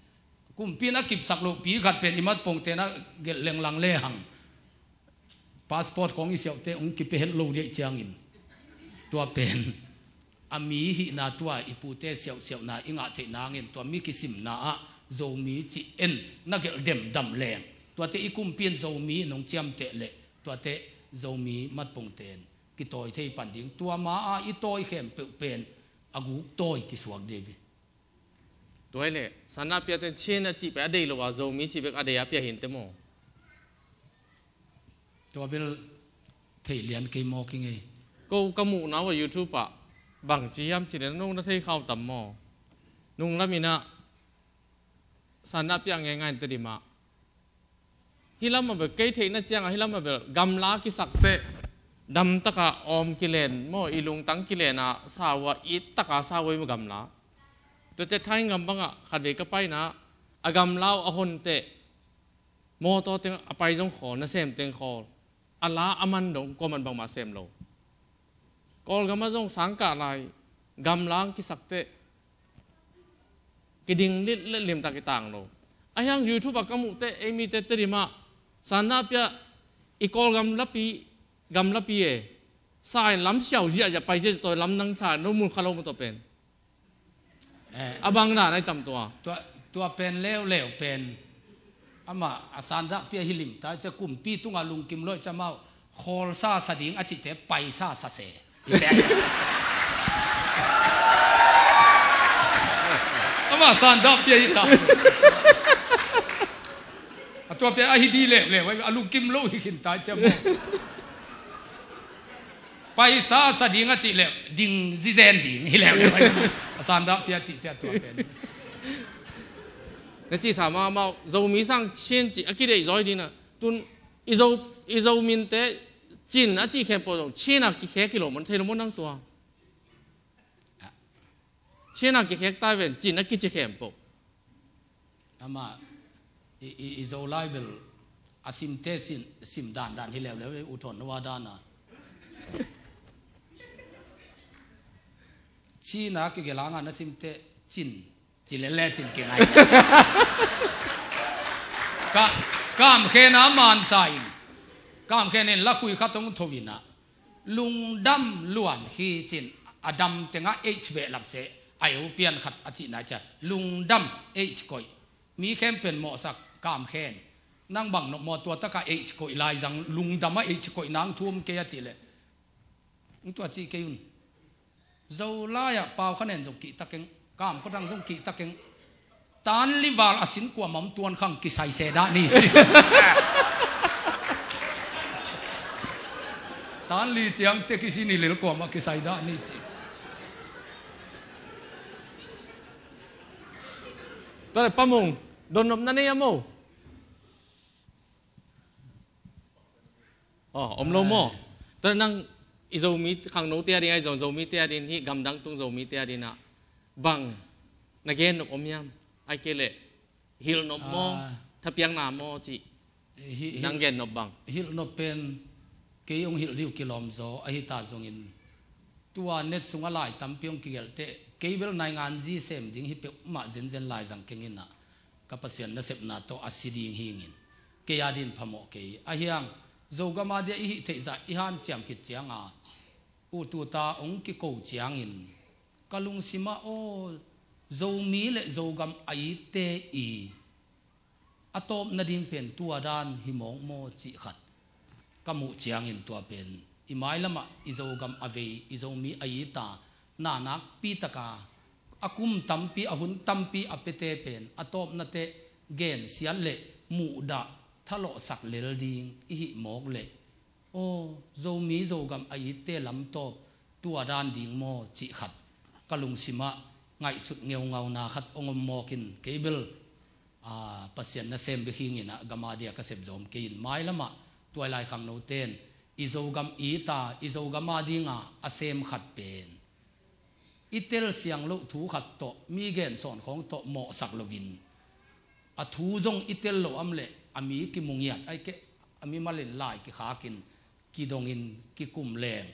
kumpi in a kipsak lohpi khat pen i mat pongte na gelh lenglang lehang passport khawng i siauhte hong kipia het lo diaih ciangin, tua pen a mi hihna tua i pute siauhsiauhna i ngah theih nangin tua mi kisimna ah Zomi cih en na gelh demdam leng, tuate i kumpi in Zomi in hong ciamteh leh tuate Zomi mat pongte in kitawi thei pan ding. Tua ma-a i tawi khempeuh pen a guk tawi kisuak dih hi. Tua hi leh, Sanna Pia ten Chin a cih pen a deih lo a, Zomi cih bek a deih a, Pia Hin te maw? Tua bel thei lian kei mawk i ngei. Ko ka muhna uh a YouTube ah bang ci hiam cih leh, nong na thei khau tam maw? Nung lam in ah Sanna Pia ngeingai in Tedim ah. Hih lam ah bel kei theihna ciangah, hih lam ah bel gamla kisak teh damtaka awm kilen maw, i lungtang kilen a sa uh a, it taka sa uh a, i maw gamla. Tuate Thainggam bangah khatvei ka paina a gamla uh a hon teh mawtaw teng a pai zong khawl, nasem teng khawl, a la a man dong kuaman bangmah sem lo. Kawlgam ah zong sangkah lai gamla hong kisak teh kiding lilh leh limtak kitang lo. Ahi hang YouTube ah ka muh teh, ei mite Tedim ah Sanna Pia i Kawlgam lapi, gam lapi e, sa in lam siau ziahziah pai ziahziah, tawi lam nang sa in lo mun kha lo maw tua pen. Eh. A bang dan ai tam tua. Tua, tua pen leuleu pen. Amah a Sanna Pia hi lim ta cia, kumpi tungah lungkim lo cia, amau khawlsa sa ding a cihte paisa sa se. I se. Amah Sanna Pia hi ta. A tua pen a hi di leuleu, a lungkim lo hi khin ta cia maw. Paisa sa ding a cih leh ding zizen ding hi leuleu. A Sanna Pia cih cia tua pen. Na cih sa mahmah uh, Zomi sang Chin cih a kideih zaw hi ding a. Tun i Zo, i Zo minte Chin a cih khempeuh zong Chin a kikhek hi lo maw, thei lo maw nang tua? Chin a kikhek tai ven, Chin a kici khempeuh. Amah i, i, i Zolai bel a simte sim, sim dandan hi leuleu, i U Thawn na wa dan a. Chin a kigelh hangah na simte Chin, ci lel le Chin kingai. Ka, Kam Khen a mansa in, Kam Khen in lakhui khat hong tho in ah, lungdam luan hi cin, a dam tengah H behlap seh, a eu pian khat a cihna cia, lungdam H koih. Mi khempeuh in mawhsak Kam Khen. Nang bang nop maw, tua takah H koih lai zang, lungdam a H koih nang thu om kei a cih leh. Tua cih kei un. Zolai ah Pau Khan En zong kihta keng, Kam Kho Thang zong kihta keng. Tanli val a sin kuamah om tuan khang kisai se dah ni ci. Tanli ciang te kisin hi lel kuamah kisai dah ni ci. Tua leh Pa Mung, donnopna nei a maw? Aw, om lo maw? Ai. Tua nang i Zomi khangnote a ding, a i Zo, Zomite a ding, hih gamdang tung Zomite a ding ah bang na gen nop om hiam? Ai kei leh hilh nop maw? Ah. Thapiakna maw cih? Hi, hi, nang gen nop bang? Hilh nop pen Kei hong hilh dih uh kilawm zaw ahi ta zongin, tua net sungah lai tampi hong kigelh teh, kei bel naingan zi sem ding hi peuhmah zenzen lai zang keng in ah, ka Pasian nasepna tawh a si ding hi ing in, kei a din phamawh kei. Ahi hang Zogam a dia i hih theih zah i hanciam khit cianga, u tuta hong kiko ciangin ka lungsimah, aw, Zomi le Zogam a itte i a tawp nading pen tua dan hi mawk maw cih khat ka muh ciangin, tua pen i mailamah i Zogam a vei, i Zomi a ita, na nakpi taka a kum tampi, a hun tampi a piate pen a tawpna teh gensiat le muhdah thalawhsak lel ding i hih mawk leh, aw, Zomi Zogam a itte lamtawp tua dan ding maw cih khat ka lungsimah ngaihsut ngeungauna khat hong om mawk in, kei bel, a, Pasian nasem bek hi ing in ah, gam a dia ka sep zawm kei in, mailamah tuailai khangnote in i Zogam ita, i Zogam a dinga a sem khat pen i telsiang loh thu khat tawh, mi gensawn khawng tawh mawhsak loin, a thu zong i tel loh a om leh a mi kimu ngiat, ahih keh a mimal in lai kikhakin, kidongin, kikum leng,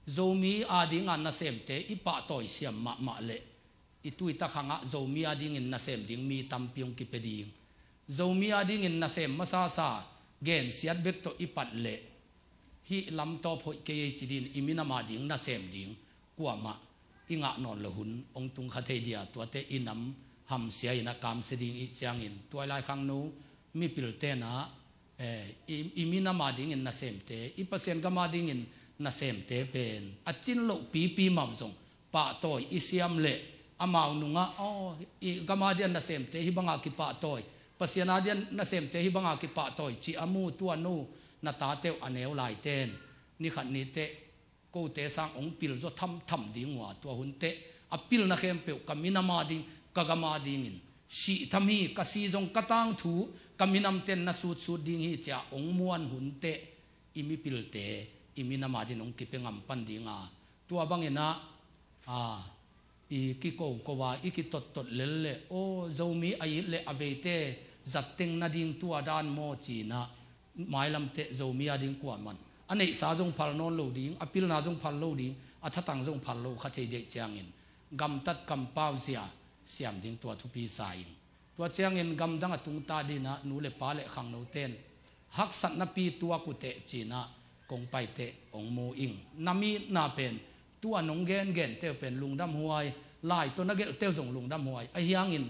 Zomi a dinga nasemte i pahtawi siam mahmah leh, i tuitak hangah Zomi a dingin nasem ding mi tampi hong kipia ding. Zomi a dingin nasem masasa gensiat bek tawh i pat leh, hih lamtawp hoih kei ei ci dingin, i minam a ding nasem ding kuamah i ngah nawn loh hun hong tung kha thei dia, tuate i nam hamsia in a kamsia ding i hih ciangin, tuailai khangno mipilte in ah, eh, i, i minam a dingin nasemte, i Pasian gam a dingin nasemte pen a cin loh pipi mah zong pahtawi i siam leh, amau nungah, aw, i gam a dia nasemte hih banga kipahtawi, Pasian a dia nasemte hih banga kipahtawi cih a mu, tua nu na tate uh a neu laite in, ni khat ni teh kote sang hong pil zaw thamtham ding uh a, tua hun teh a pilna khempeuh ka minam a ding, ka gam a dingin sih tham hi, ka si zong ka tangthu ka minamte in na sutsut ding hi, ci-a hong muan hun teh i mipilte i minam a dingin hong kipia ngam pan ding a, tua bangin ah, a, i kikoko a, i kitottot lel leh, aw, Zomi a it le a veite zatteng nading tua dan maw ci-in ah, mailam teh Zomi a ding kuaman a neihsa zong phal nawn lo ding, a pilna zong phal lo ding, a thatang zong phal lo kha thei deih ciangin, gamtat kampau zia siam ding tua thupi sa ing. Tua ciangin gamdang a tungta dingin ah nu le pa le khangnote in haksatnapi tuak uh teh ci-in ah kong pai teh hong mu ing. Na mi na pen, tua nong gengente uh pen lungdam huai, lai tawh na gelhte uh zong lungdam huai. Ahi hangin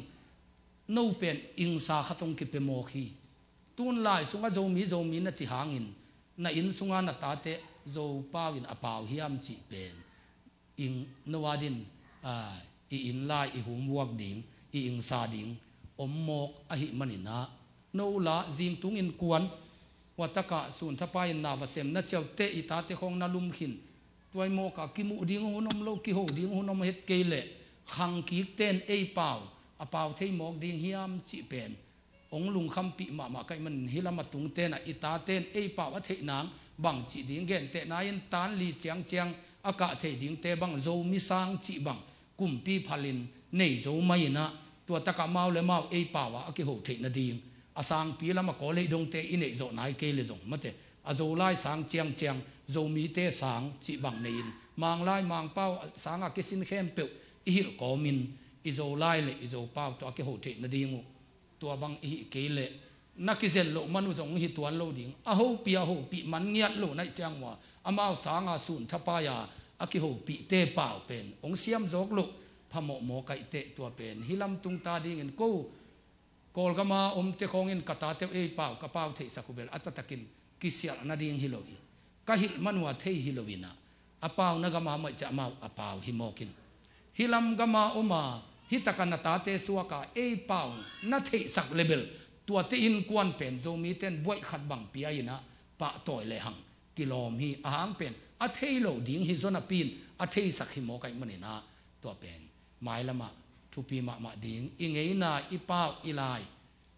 no pen ingsa khat hong kipia mawk hi. Tun lai sungah Zomi, Zomi na ci hangin, na inn sungah na tate Zopau in a pau hiam cih pen, ing, no a dingin, a, i inn lai, i homework ding, i ingsa ding om mawk ahih manin ah, no la zingtung innkuan, ua takah sun thapai in na va sem, na ciaute, i tate khawng na lum khin, tua i mawkah kimuh ding hun om lo, kiho ding hun om het kei leh, khangkikte in ei pau a pau thei mawk ding hiam cih pen hong lungkhampih mahmah ka hih manin, hih lam a tungte in ah i tate in ei pau a theih nang bangci ding, gentehna in tan li ciangciang a kah thei dingte bang, Zomi sang cih bang kumpi phalin nei zo mai in ah, tua takah mau le mau ei pau a a kiho theih nading, a sangpi lam a Kawlei dongte i neih zawh nai kei leh zong mate, a Zolai sang ciangciang, Zomite sang cih bang nei-in, Manglai Mangpau sang a kisin khempeuh i hilh kawmin, i Zolai le i Zopau tawh a kiho theih nading uh, tua bang i hih kei leh na kizel loh man uh zong hi tuan lo ding. A hopih, a hopih man ngiat lo na hih ciang uh a, amau sanga sun thapai a a kihopihte pau pen hong siam zawk loh phamawh mawk ahih teh, tua pen hih lam tungta dingin ko Kawlgama omte khawngin ka tate uh ei pau ka pau theihsak uh bel a taktakin kisialh nading hi lo hi. Ka hilh man uh a thei hi lo in ah, a pau na gama maih ciah amau a pau hi mawk in, hih lam gama om a, hih takah na tate suak a ei pau na theihsak leh bel, tuate innkuan pen Zomite in buaih khat bang pia in ah pahtawi lehang kilawm hi. A hang pen a thei lo ding hi zaw napi in a theisak hi mawk ahih manin ah, tua pen mailamah thupi mahmah ding, i ngeina, i pau, i lai,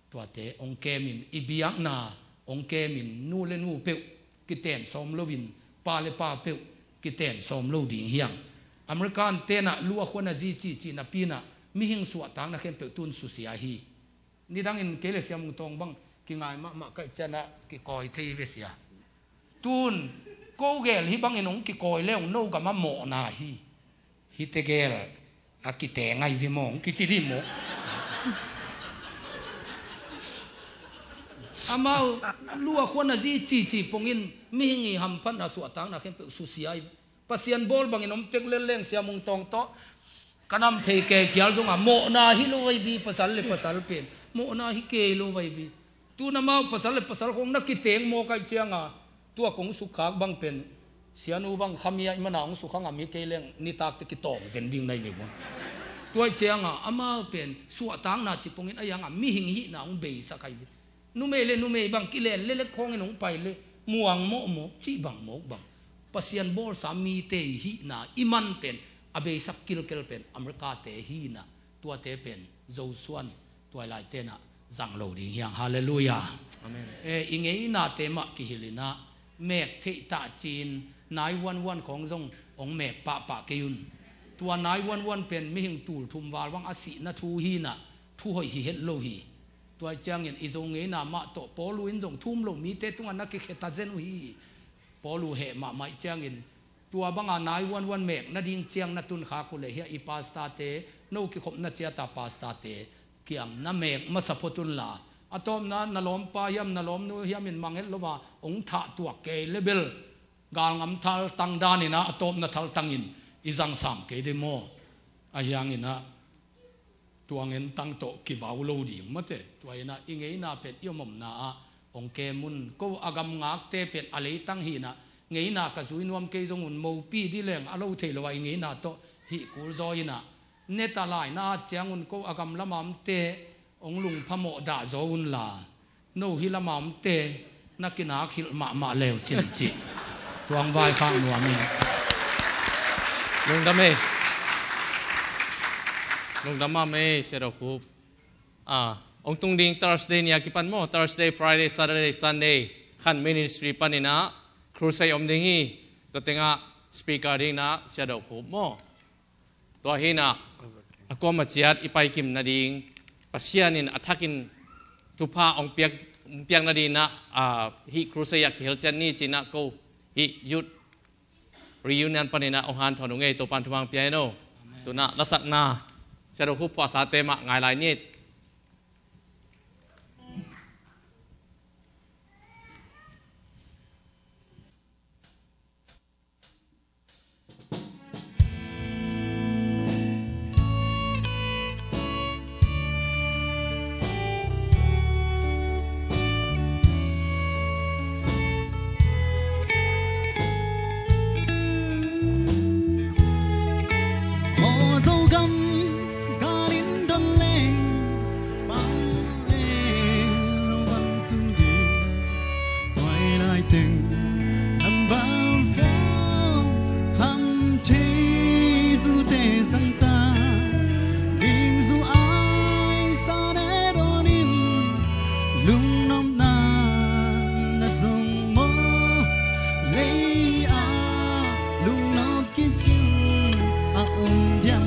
tuate hong kemin, i biakna hong kemin, nu le nu peuh kiten sawm loin, pa le pa peuh kiten sawm lo ding hi hang. American te in ah lu a khuan a zi ci, ci napi in ah mihing suahtakna khempeuh tun susia hi. Nidangin kei le Sia Mung Tawng bang kingai mahmah ka hih ciangin ah kikawi thei hi ve sia. Tun Ko gel hih bangin hong kikawi le hong no gam a mawhna hi. Hihte gel a kiteng ahi vi maw hong kici dih maw? Amau lu a khua na zi cici pongin mihing i hamphatna suahtakna khempeuh susia hi. Pasian bawl bangin om tek lel leng Sia Mung Tawng tawh ka nam phei kei phial zonga mawhna hi lo vai vi, pasal le pasal pen mawhna hi kei lo vai vi. Tun amau pasal le pasal khong na kiteng mawk ahih cianga tua kong sukkhak bang pen Sianu bang khami ah i mana hong sukha ngam hi kei leng nitakte kitawng ven ding na hi ve bang. Tua ahih cianga amau pen suahtakna ci pongin a yanga mihing hihna hong beisak ahi ve. Numei le numei bang kilen lelek khawngin hong pai le muang mawhmawh cih bang mawk bang. Pasian bawlsa mite i hihna i man pen a beisak kilkel pen America-te hihna tuate pen Zosuan tuailaite na zang lo ding hiang. Halleluiah. Amen. E, i ngeinate mah kihilinah mek theih tah cin nine one one khawng zong hong mek pahpah kei un. Tua nine one one pen mihing tul thum val bang a sihna thu hinah thu hoih hi het lo hi. Tua ciangin i Zo ngeina mah tawh Paulu in zong thum lo mite tungah na kikheta zen uh hi. Paulu heh mahmah ih ciangin tua banga nine one one mek nading ciang na tunkhak uh leh hiah i pastate no kikhopna ciata pastate kiang na mek masa phot unla a tawpna na lawmpa hiam na lawmnu hiam in manghet lo a hong thah tuak kei lebel galngam thaltang daninah a tawpna thaltangin i zangsam kei dei maw? A hianginah tua ngentang tawh kivau lo ding mate. Tua inah i ngeina pen i omomna ah hong kem un. Ko a gam ngakte pen a leitang hinah ngeina ka zui nuam kei zong un mopi dih leng a lo thei lo ah i ngeina tawh hih kul zaw inah neta laina at ciangun ko a gam lama omte hong lungphamawh dah zaw unla no hi lama omte na kinak hilh mahmah leu cin cih tuang vaikhak nuam in. Lungdam ei. Lungdam mahmah ei Sia Do Khup. Ah, hong tung ding Thursday ni a kipan maw, Thursday, Friday, Saturday, Sunday khan ministry paninah crusade om ding hi. Tua tengah speaker dingnah Sia Do Khup maw? Tua hinah a kuama ciat i paikim nading Pasian in a thakin thupha hong piak, hong piak nadinah, ah, hih crusade ah kihel ciat ni cinah ko hih youth reunion paninah hong hanthawn uh ngei Topan thupha hong pia hen o. Tunah lasakna Sia Do Khup phuahsate mah ngai lai ni. Mawzaw gam galin don leng pang le lo bang tung ding. Huai lai teng lamvang fel kham thei zute zangta ding zu ai sa ne dawnin lungnopna na zong maw? Lei a lungnop kicing a om diam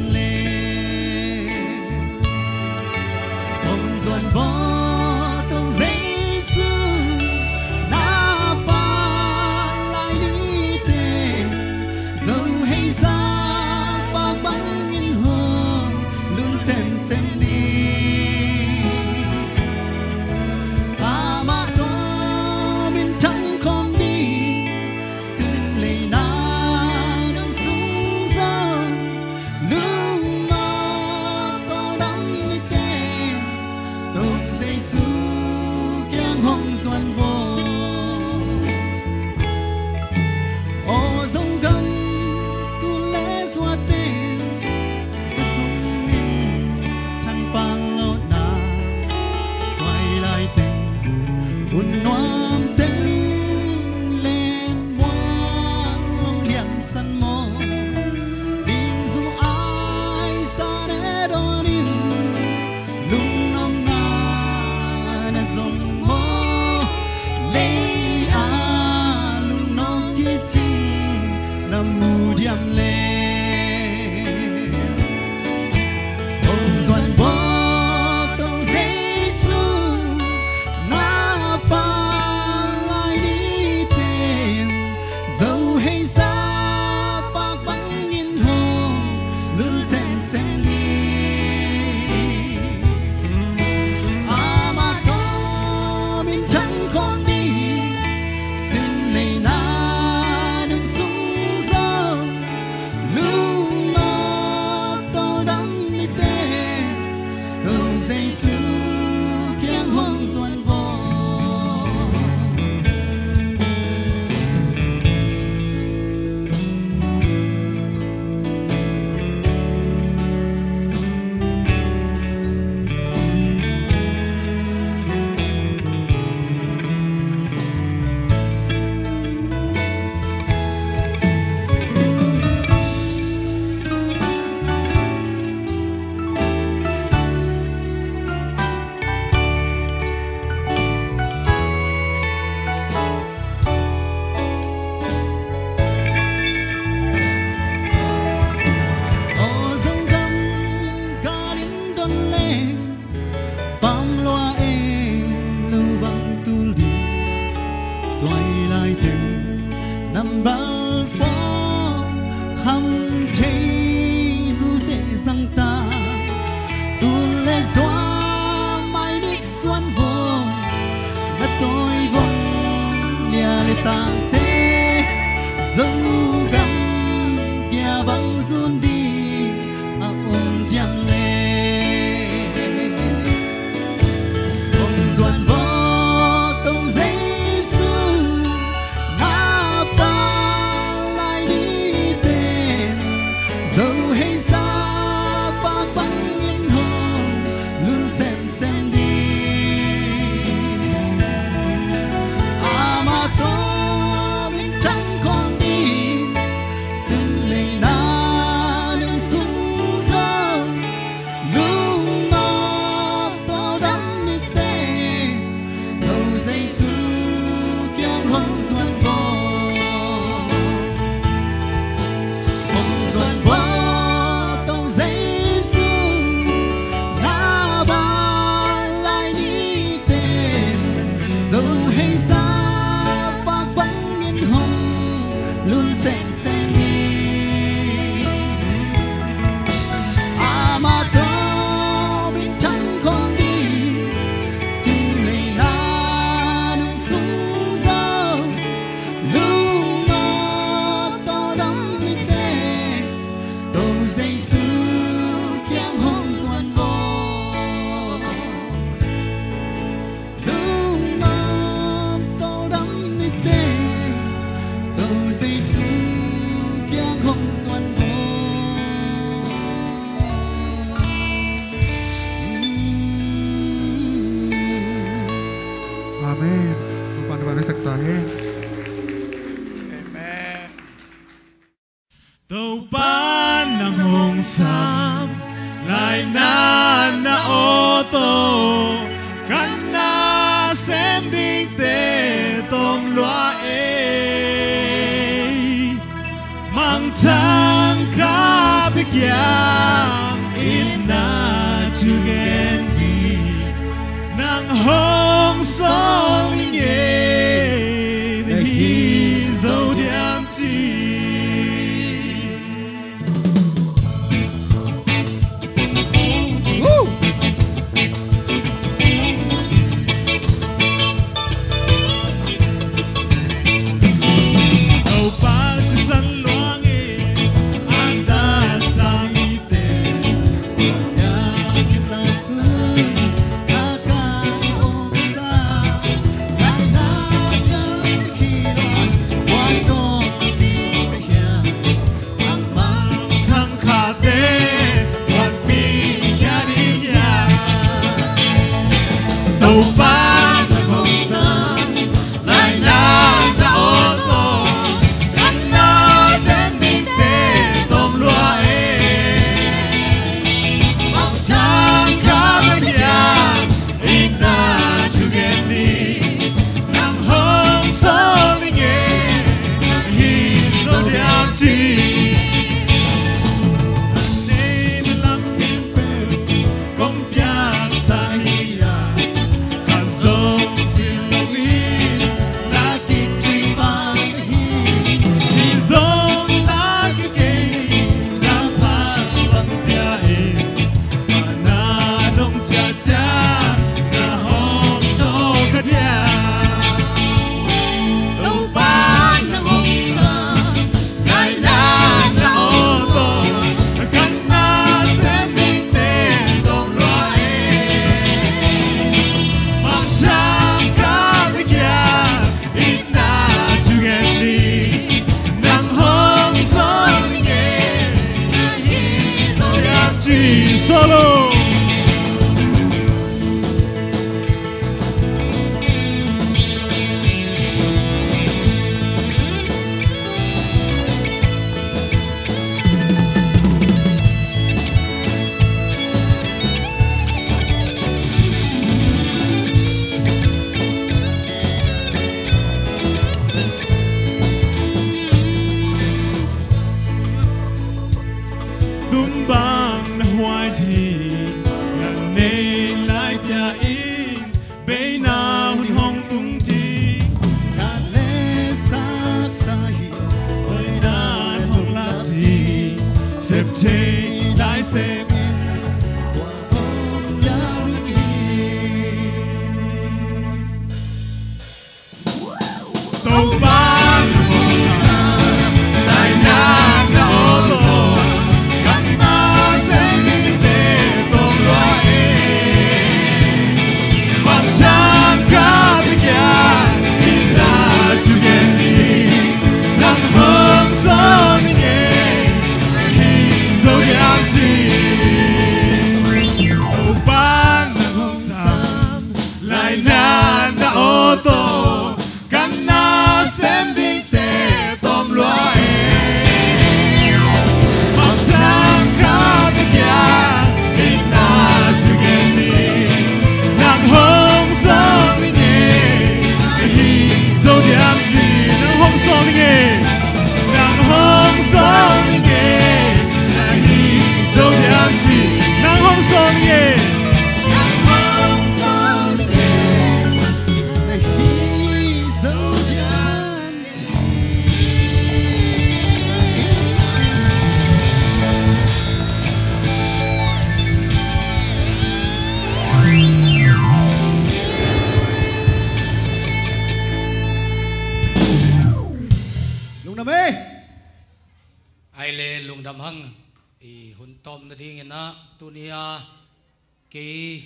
Hei sa pak bangin hong lun semsem ding. Amah tawh minthang khawm ding. Sim lei na nung sung zong lungnop tawldam ni teh. To Jesu kiang hong zuan bawl. Hong zuan bawl To Jesu na bang lai ni teh. Zo hei sa pak bangin hong lun semsem ding. Amah tawh minthang khawm ding. Sim lei na nung sung zong lungnop tawldam ni teh. To Jesu kiang hong zuan bawl. Lungnop tawldam ni teh. To Jesu kiang hong zuan bawl. Amen. Topa'n thupha piaksak ta hen. Amen. Topa'n nang hong sam lai na, na aw tawh ka nasem dingte tom lua ei. Mangthang kha bek hiam, i na thugen ding. Nang hong sawl ing ei, na hi zo diam ci. Solo. Tung bang na huai ding, na nei lai pia in, beina hun hong tung ding. Na leh saksa hi, beina hong lak ding, sep thei lai sem in, tua hong yau ding hi. I hun tawp nadingin ah tuni-a kei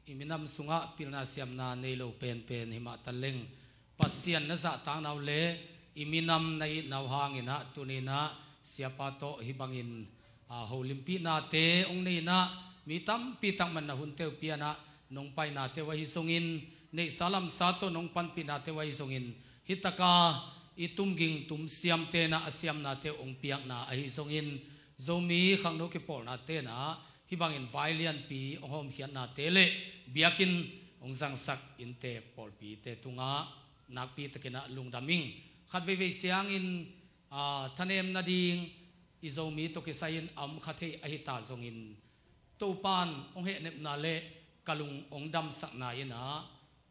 i minam sungah pilna siamna nei lo penpen himah taleng Pasian na zahtakna uh le i minam na itna uh hangin ah tuni-in ah siapa tawh hih bangin, a, holimpih nate hong nei-in ah mi tampi tak man na hunte uh pia-in ah nong painate uh ahi zongin, neihsa lamsa tawh nong panpihnate uh ahi zongin, hih taka i tumging tumsiamte in ah a siamnate uh hong piakna ahi zongin, Zomi khangno kipawlnate in ah hih bangin vai lianpi hong hawmkhiatnate le biakinn hong zangsak innte pawlpite tungah nakpi takin ah lungdam ing. Khat veivei ciangin, a, thanem nading i Zomi tawh kisai-in a om kha thei ahi ta zongin, Topa'n hong hehnepna le ka lung hong damsakna in ah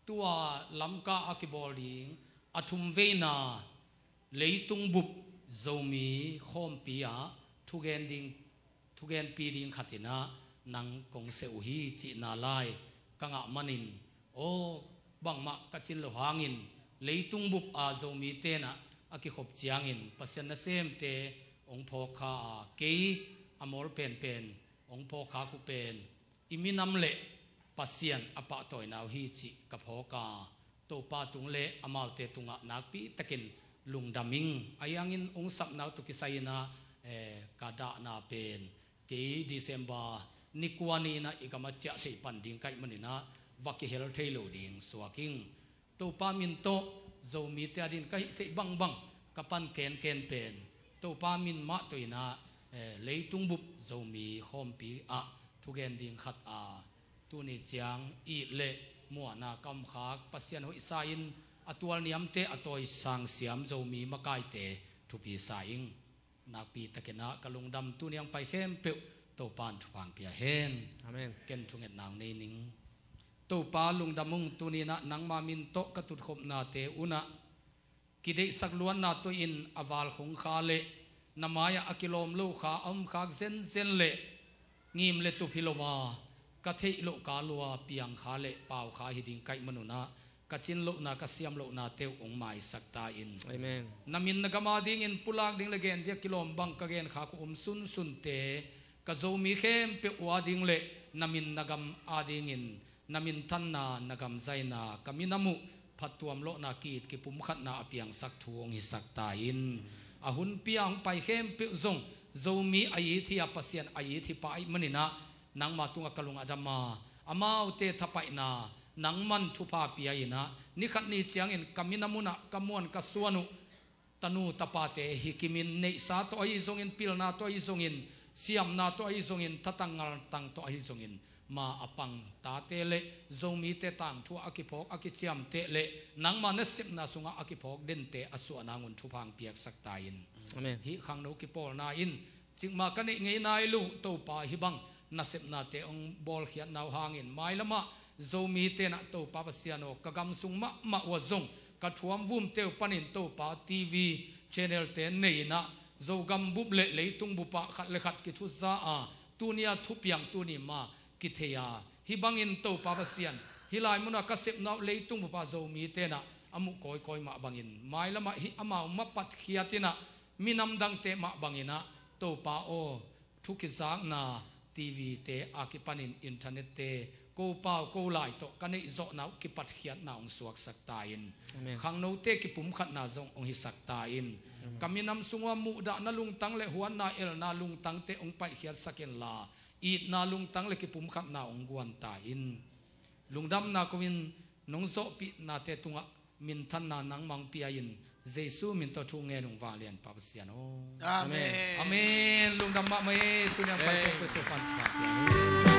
tua Lamka a kibawl ding a thumveina leitung bup Zomi khawmpi ah thugen ding, thugenpi ding khat in ah nang kong seh uh hi cihna lai ka ngah manin, aw, bangmah ka cin loh hangin leitung bup a Zomite in ah a kikhop ciangin Pasian nasemte hong phawk kha a, kei a mawl penpen hong phawk khak uh pen i minam le Pasian a pahtawina uh hi cih ka phawk a, Topa tung le amaute tungah nakpi takin lungdam ing. Ahi hangin hong sapna uh tawh kisai-in ah, eh, ka dahna pen kei December ni kua ni-in ah i gam ah ciah theih pan ding ka hih manin ah va kihel thei lo ding suak ing. Topa min tawh Zomite a dingin ka hih theih bangbang ka pan kenken pen Topa min mah tawh in ah, eh, leitung bup Zomi khawmpi ah thugen ding khat a, tuni ciang it le muanna ka om khak Pasian hoihsa-in a tualniamte a tawisang siam Zomi makaite thupi sa ing. Nakpi takin ah ka lungdam, tuni a hong pai khempeuh Topa'n thupha hong pia hen. Amen. Ken thungetna hong nei ning. Topa lungdam ung, tuni-in ah nangma min tawh ka tutkhopnate un ah kideihsak luatna tawh in a valkhong kha le na mai-ah a kilawm lo kha a om khak zenzen le ngim le tup hi lo a, ka theih loh ka lua piang kha le pau kha hi ding ka hih manun ah ka cin lohna, ka siam lohnate uh hong maisak ta in. Amen. Na min na gam a dingin pulak ding le gen ding a kilawm bang ka gen khak uh om sunsunte, ka Zomi khempeuh uh a ding le na min na gam a dingin na minthanna, na gamzaina, ka minam uh phattuam lawhna, ki-it kipumkhatna a piangsak thu hong hisak ta in. A hunpi a hong pai khempeuh zong Zomi a it hi a, Pasian a it hi pah ahih manin ah nangma tungah ka lung a dam a, amaute thapaihna nangman thupha pia in ah, ni khat ni ciangin ka minam un ah ka muan ka suan uh tanu tapate hi kimin, neihsa tawh ahi zongin, pilna tawh ahi zongin, siamna tawh ahi zongin, thatang ngaltang tawh ahi zongin, ma a pang tate le Zomite tangthu ah a kiphawk, a kiciamteh le nangma nasepna sungah a kiphawk dente a suahna ngun thupha hong piaksak ta in. Amen. Hih khangno kipawlna in cikmah ka neih ngei nai lo, Topa, hih bang nasepnate hong bawlkhiatna uh hangin mailam ah Zomite in ah, Topa Pasian aw, ka gam sung mahmah uh ah zong ka thuamvumte uh panin, Topa, T V channel-te nei in ah Zogam bup le leitung bup ah khat le khat kithuza a, tuni-a thupiang tuni ma kithei a, hih bangin, Topa Pasian, hih lai mun ah ka sepna uh leitung bup ah Zomite in ah a muh kawikawi mah bangin, mailam ah hih amau mapatkhiat in ah minam dangte mah bangin ah, Topa aw, thu kizakna, T V-te a kipanin, internet-te, ko pau ko lai tawh ka neih zawhna uh kipatkhiatna hong suaksak ta in. Amen. Khangnote kipumkhatna zong hong hisak ta in. Amen. Ka minam sung uh a muhdahna lungtang le huatna, elna lungtangte hong paihkhiatsak inla, itna lungtang le kipumkhatna hong guan ta in. Lungdamna ko-in nong zawhpihnate tungah minthanna nangmah hong pia in, Jesu min tawh thu ngen ung, vanglianpa Pasian aw. Amen. Amen. Lungdam mahmah e, tuni a hong pai khempeuh Topa'n thupha pia hen.